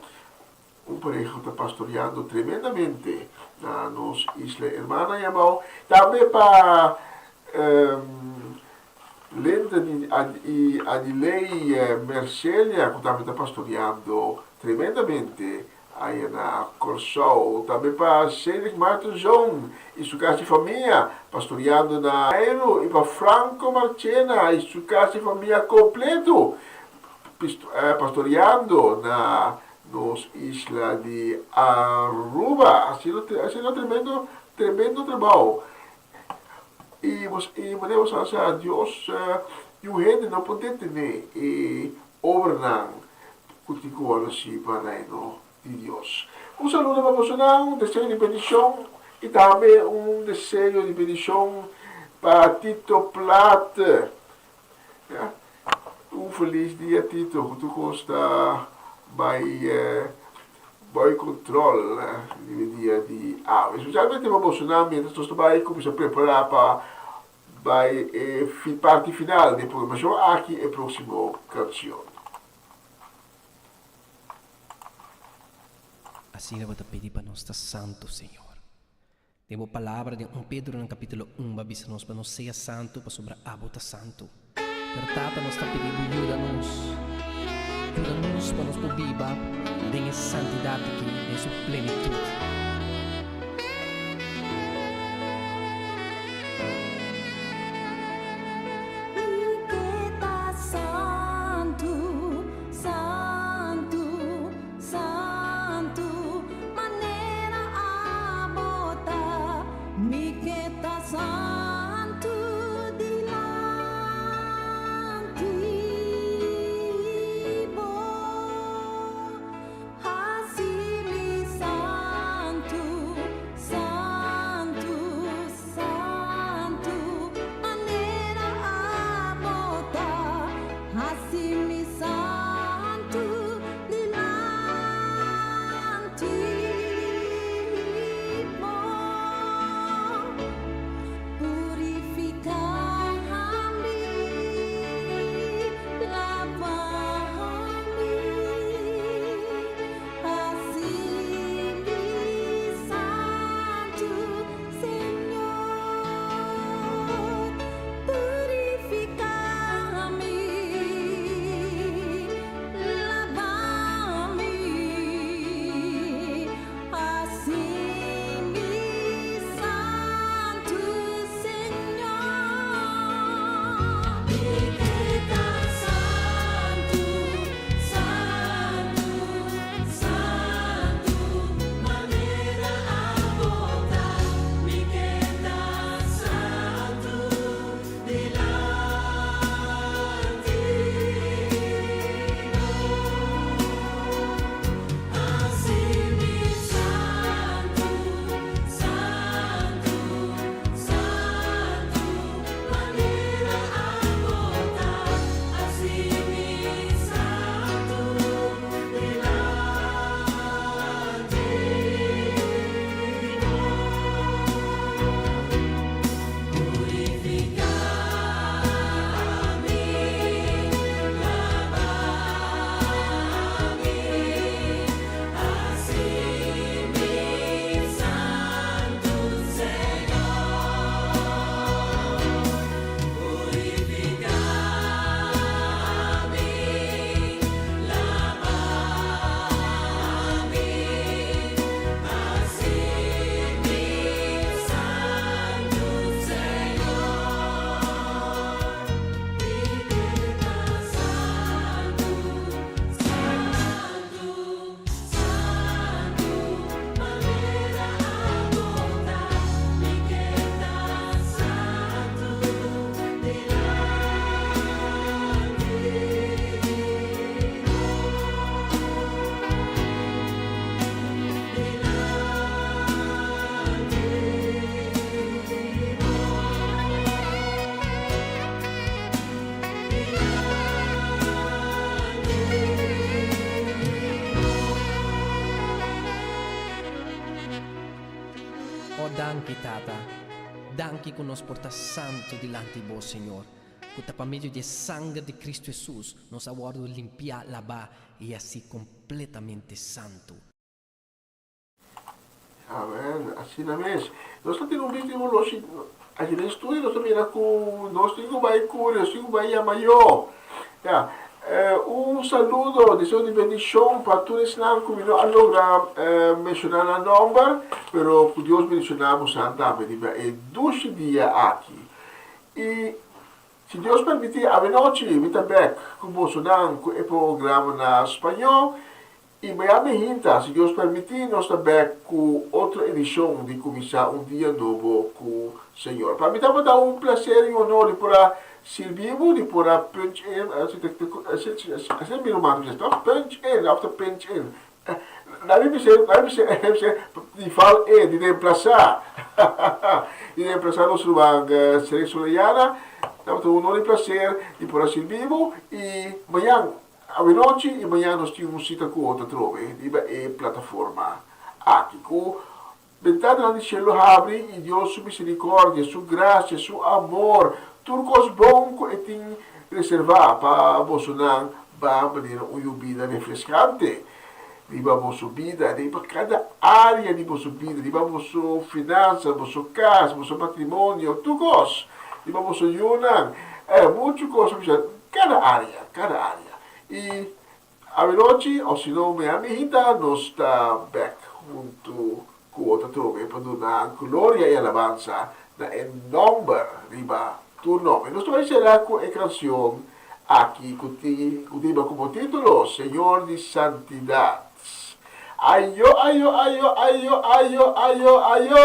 S7: Un pareha ku ta pastoreando tremendamente na nos isla hermana yamao. Tambe pa Linton i Adiley Mercelia ku tambe ta pastoreando tremendamente aya na Kòrsou. Tambe pa Cedric Martenzoon i su kas di famia pastoreando na Boneiru i pa Franco Marchena i su kas di famia kompleto pastoreando na nos isla di Aruba. Haciendo haciendo tremendo tremendo trabao. Y bos y manera bos a sa Dios niun hende no por detene e obranan cu tin cu worde haci pa Reino di Dios. Un saludo pa bosonan, un deseo di bendicion y tambe un deseo di bendicion pa Tito Plat. Ya. Un felis dia Tito, cu tur cos ta bay bay control riba e dia di awe. Especialmente pa bosonan mientras nos ta bay cuminsa prepara pa bay e parti final di e programacion aki e proximo cancion.
S10: Asina bo ta pidi pa nos ta santu, Señor. Den bo palabra den un Pedronan capítulo un bo a bisa nos pa nos sea santu pasobra abo ta santu. Pero Tata nos ta pidi bo yuda nos, yuda nos pa nos por biba den e santidad aki den su plenitud.
S6: Mi ke ta santu, santu. Santu, manera abo ta, mi ke ta santu dilanti bo. Hasi mi santu.
S10: Oh danki Tata. Danki ku nos por ta santu dilanti Bo, Señor, ku ta pa medio di e sanger di Kristu Hesus nos a wòrdu limpiá, labá i hasi kompletamente santu.
S7: Amen, asina mes. Nos ta tin un bista di holoshi aki den studio, nos ta mira ku nos tin ku bai kuri, nos tin ku bai yama yo. Ya, un saludo, deseo di bendishon pa tur esnan ku mi no a logra menshoná nan nòmber, pero ku Dios bendishoná bosan tambe riba e dushi dia aki. I si Dios permití, awenochi mi ta bèk ku bosonan ku e programa na spañó. I mañana mihinta, si Dios permití, nos ta bèk ku otro edishon di Kuminsá un Dia Nobo ku Señor. Pa mi tabata un plaser i honor di por a sirbi bo, di por a punch in, asina mi ruman ta bisa, tòg? Punch in òf ta pinch in? Na mi bisa, na mi bisa, di val in, di remplasá, di remplasá nos ruman Seré Soleyana. Tabata un honor i plaser di por a sirbi bo i mañan Awenochi i mañana nos tin un sita ku otro atrobe riba e plataforma aki. Ku bentananan di shelu habri i Dios su misericordia, su gracia, su amor, tur kos bon ku e tin reservá pa bosonan ba manera un yubida refreskante riba boso bida, riba kada área di boso bida, riba boso finansa, boso kas, boso matrimonio, tur kos, riba boso yunan, muchu kos, kada área, kada área. I awenochi, òf si no mea mihita, nos ta bèk huntu ku otro atrobe pa duna gloria i alabansa na e nòmber riba tur nòmber. Nos ta bai sera ku e kansion aki ku tin ku tin komo título Señor di Santidat. Ayo, ayo, ayo, ayo, ayo, ayo, ayo!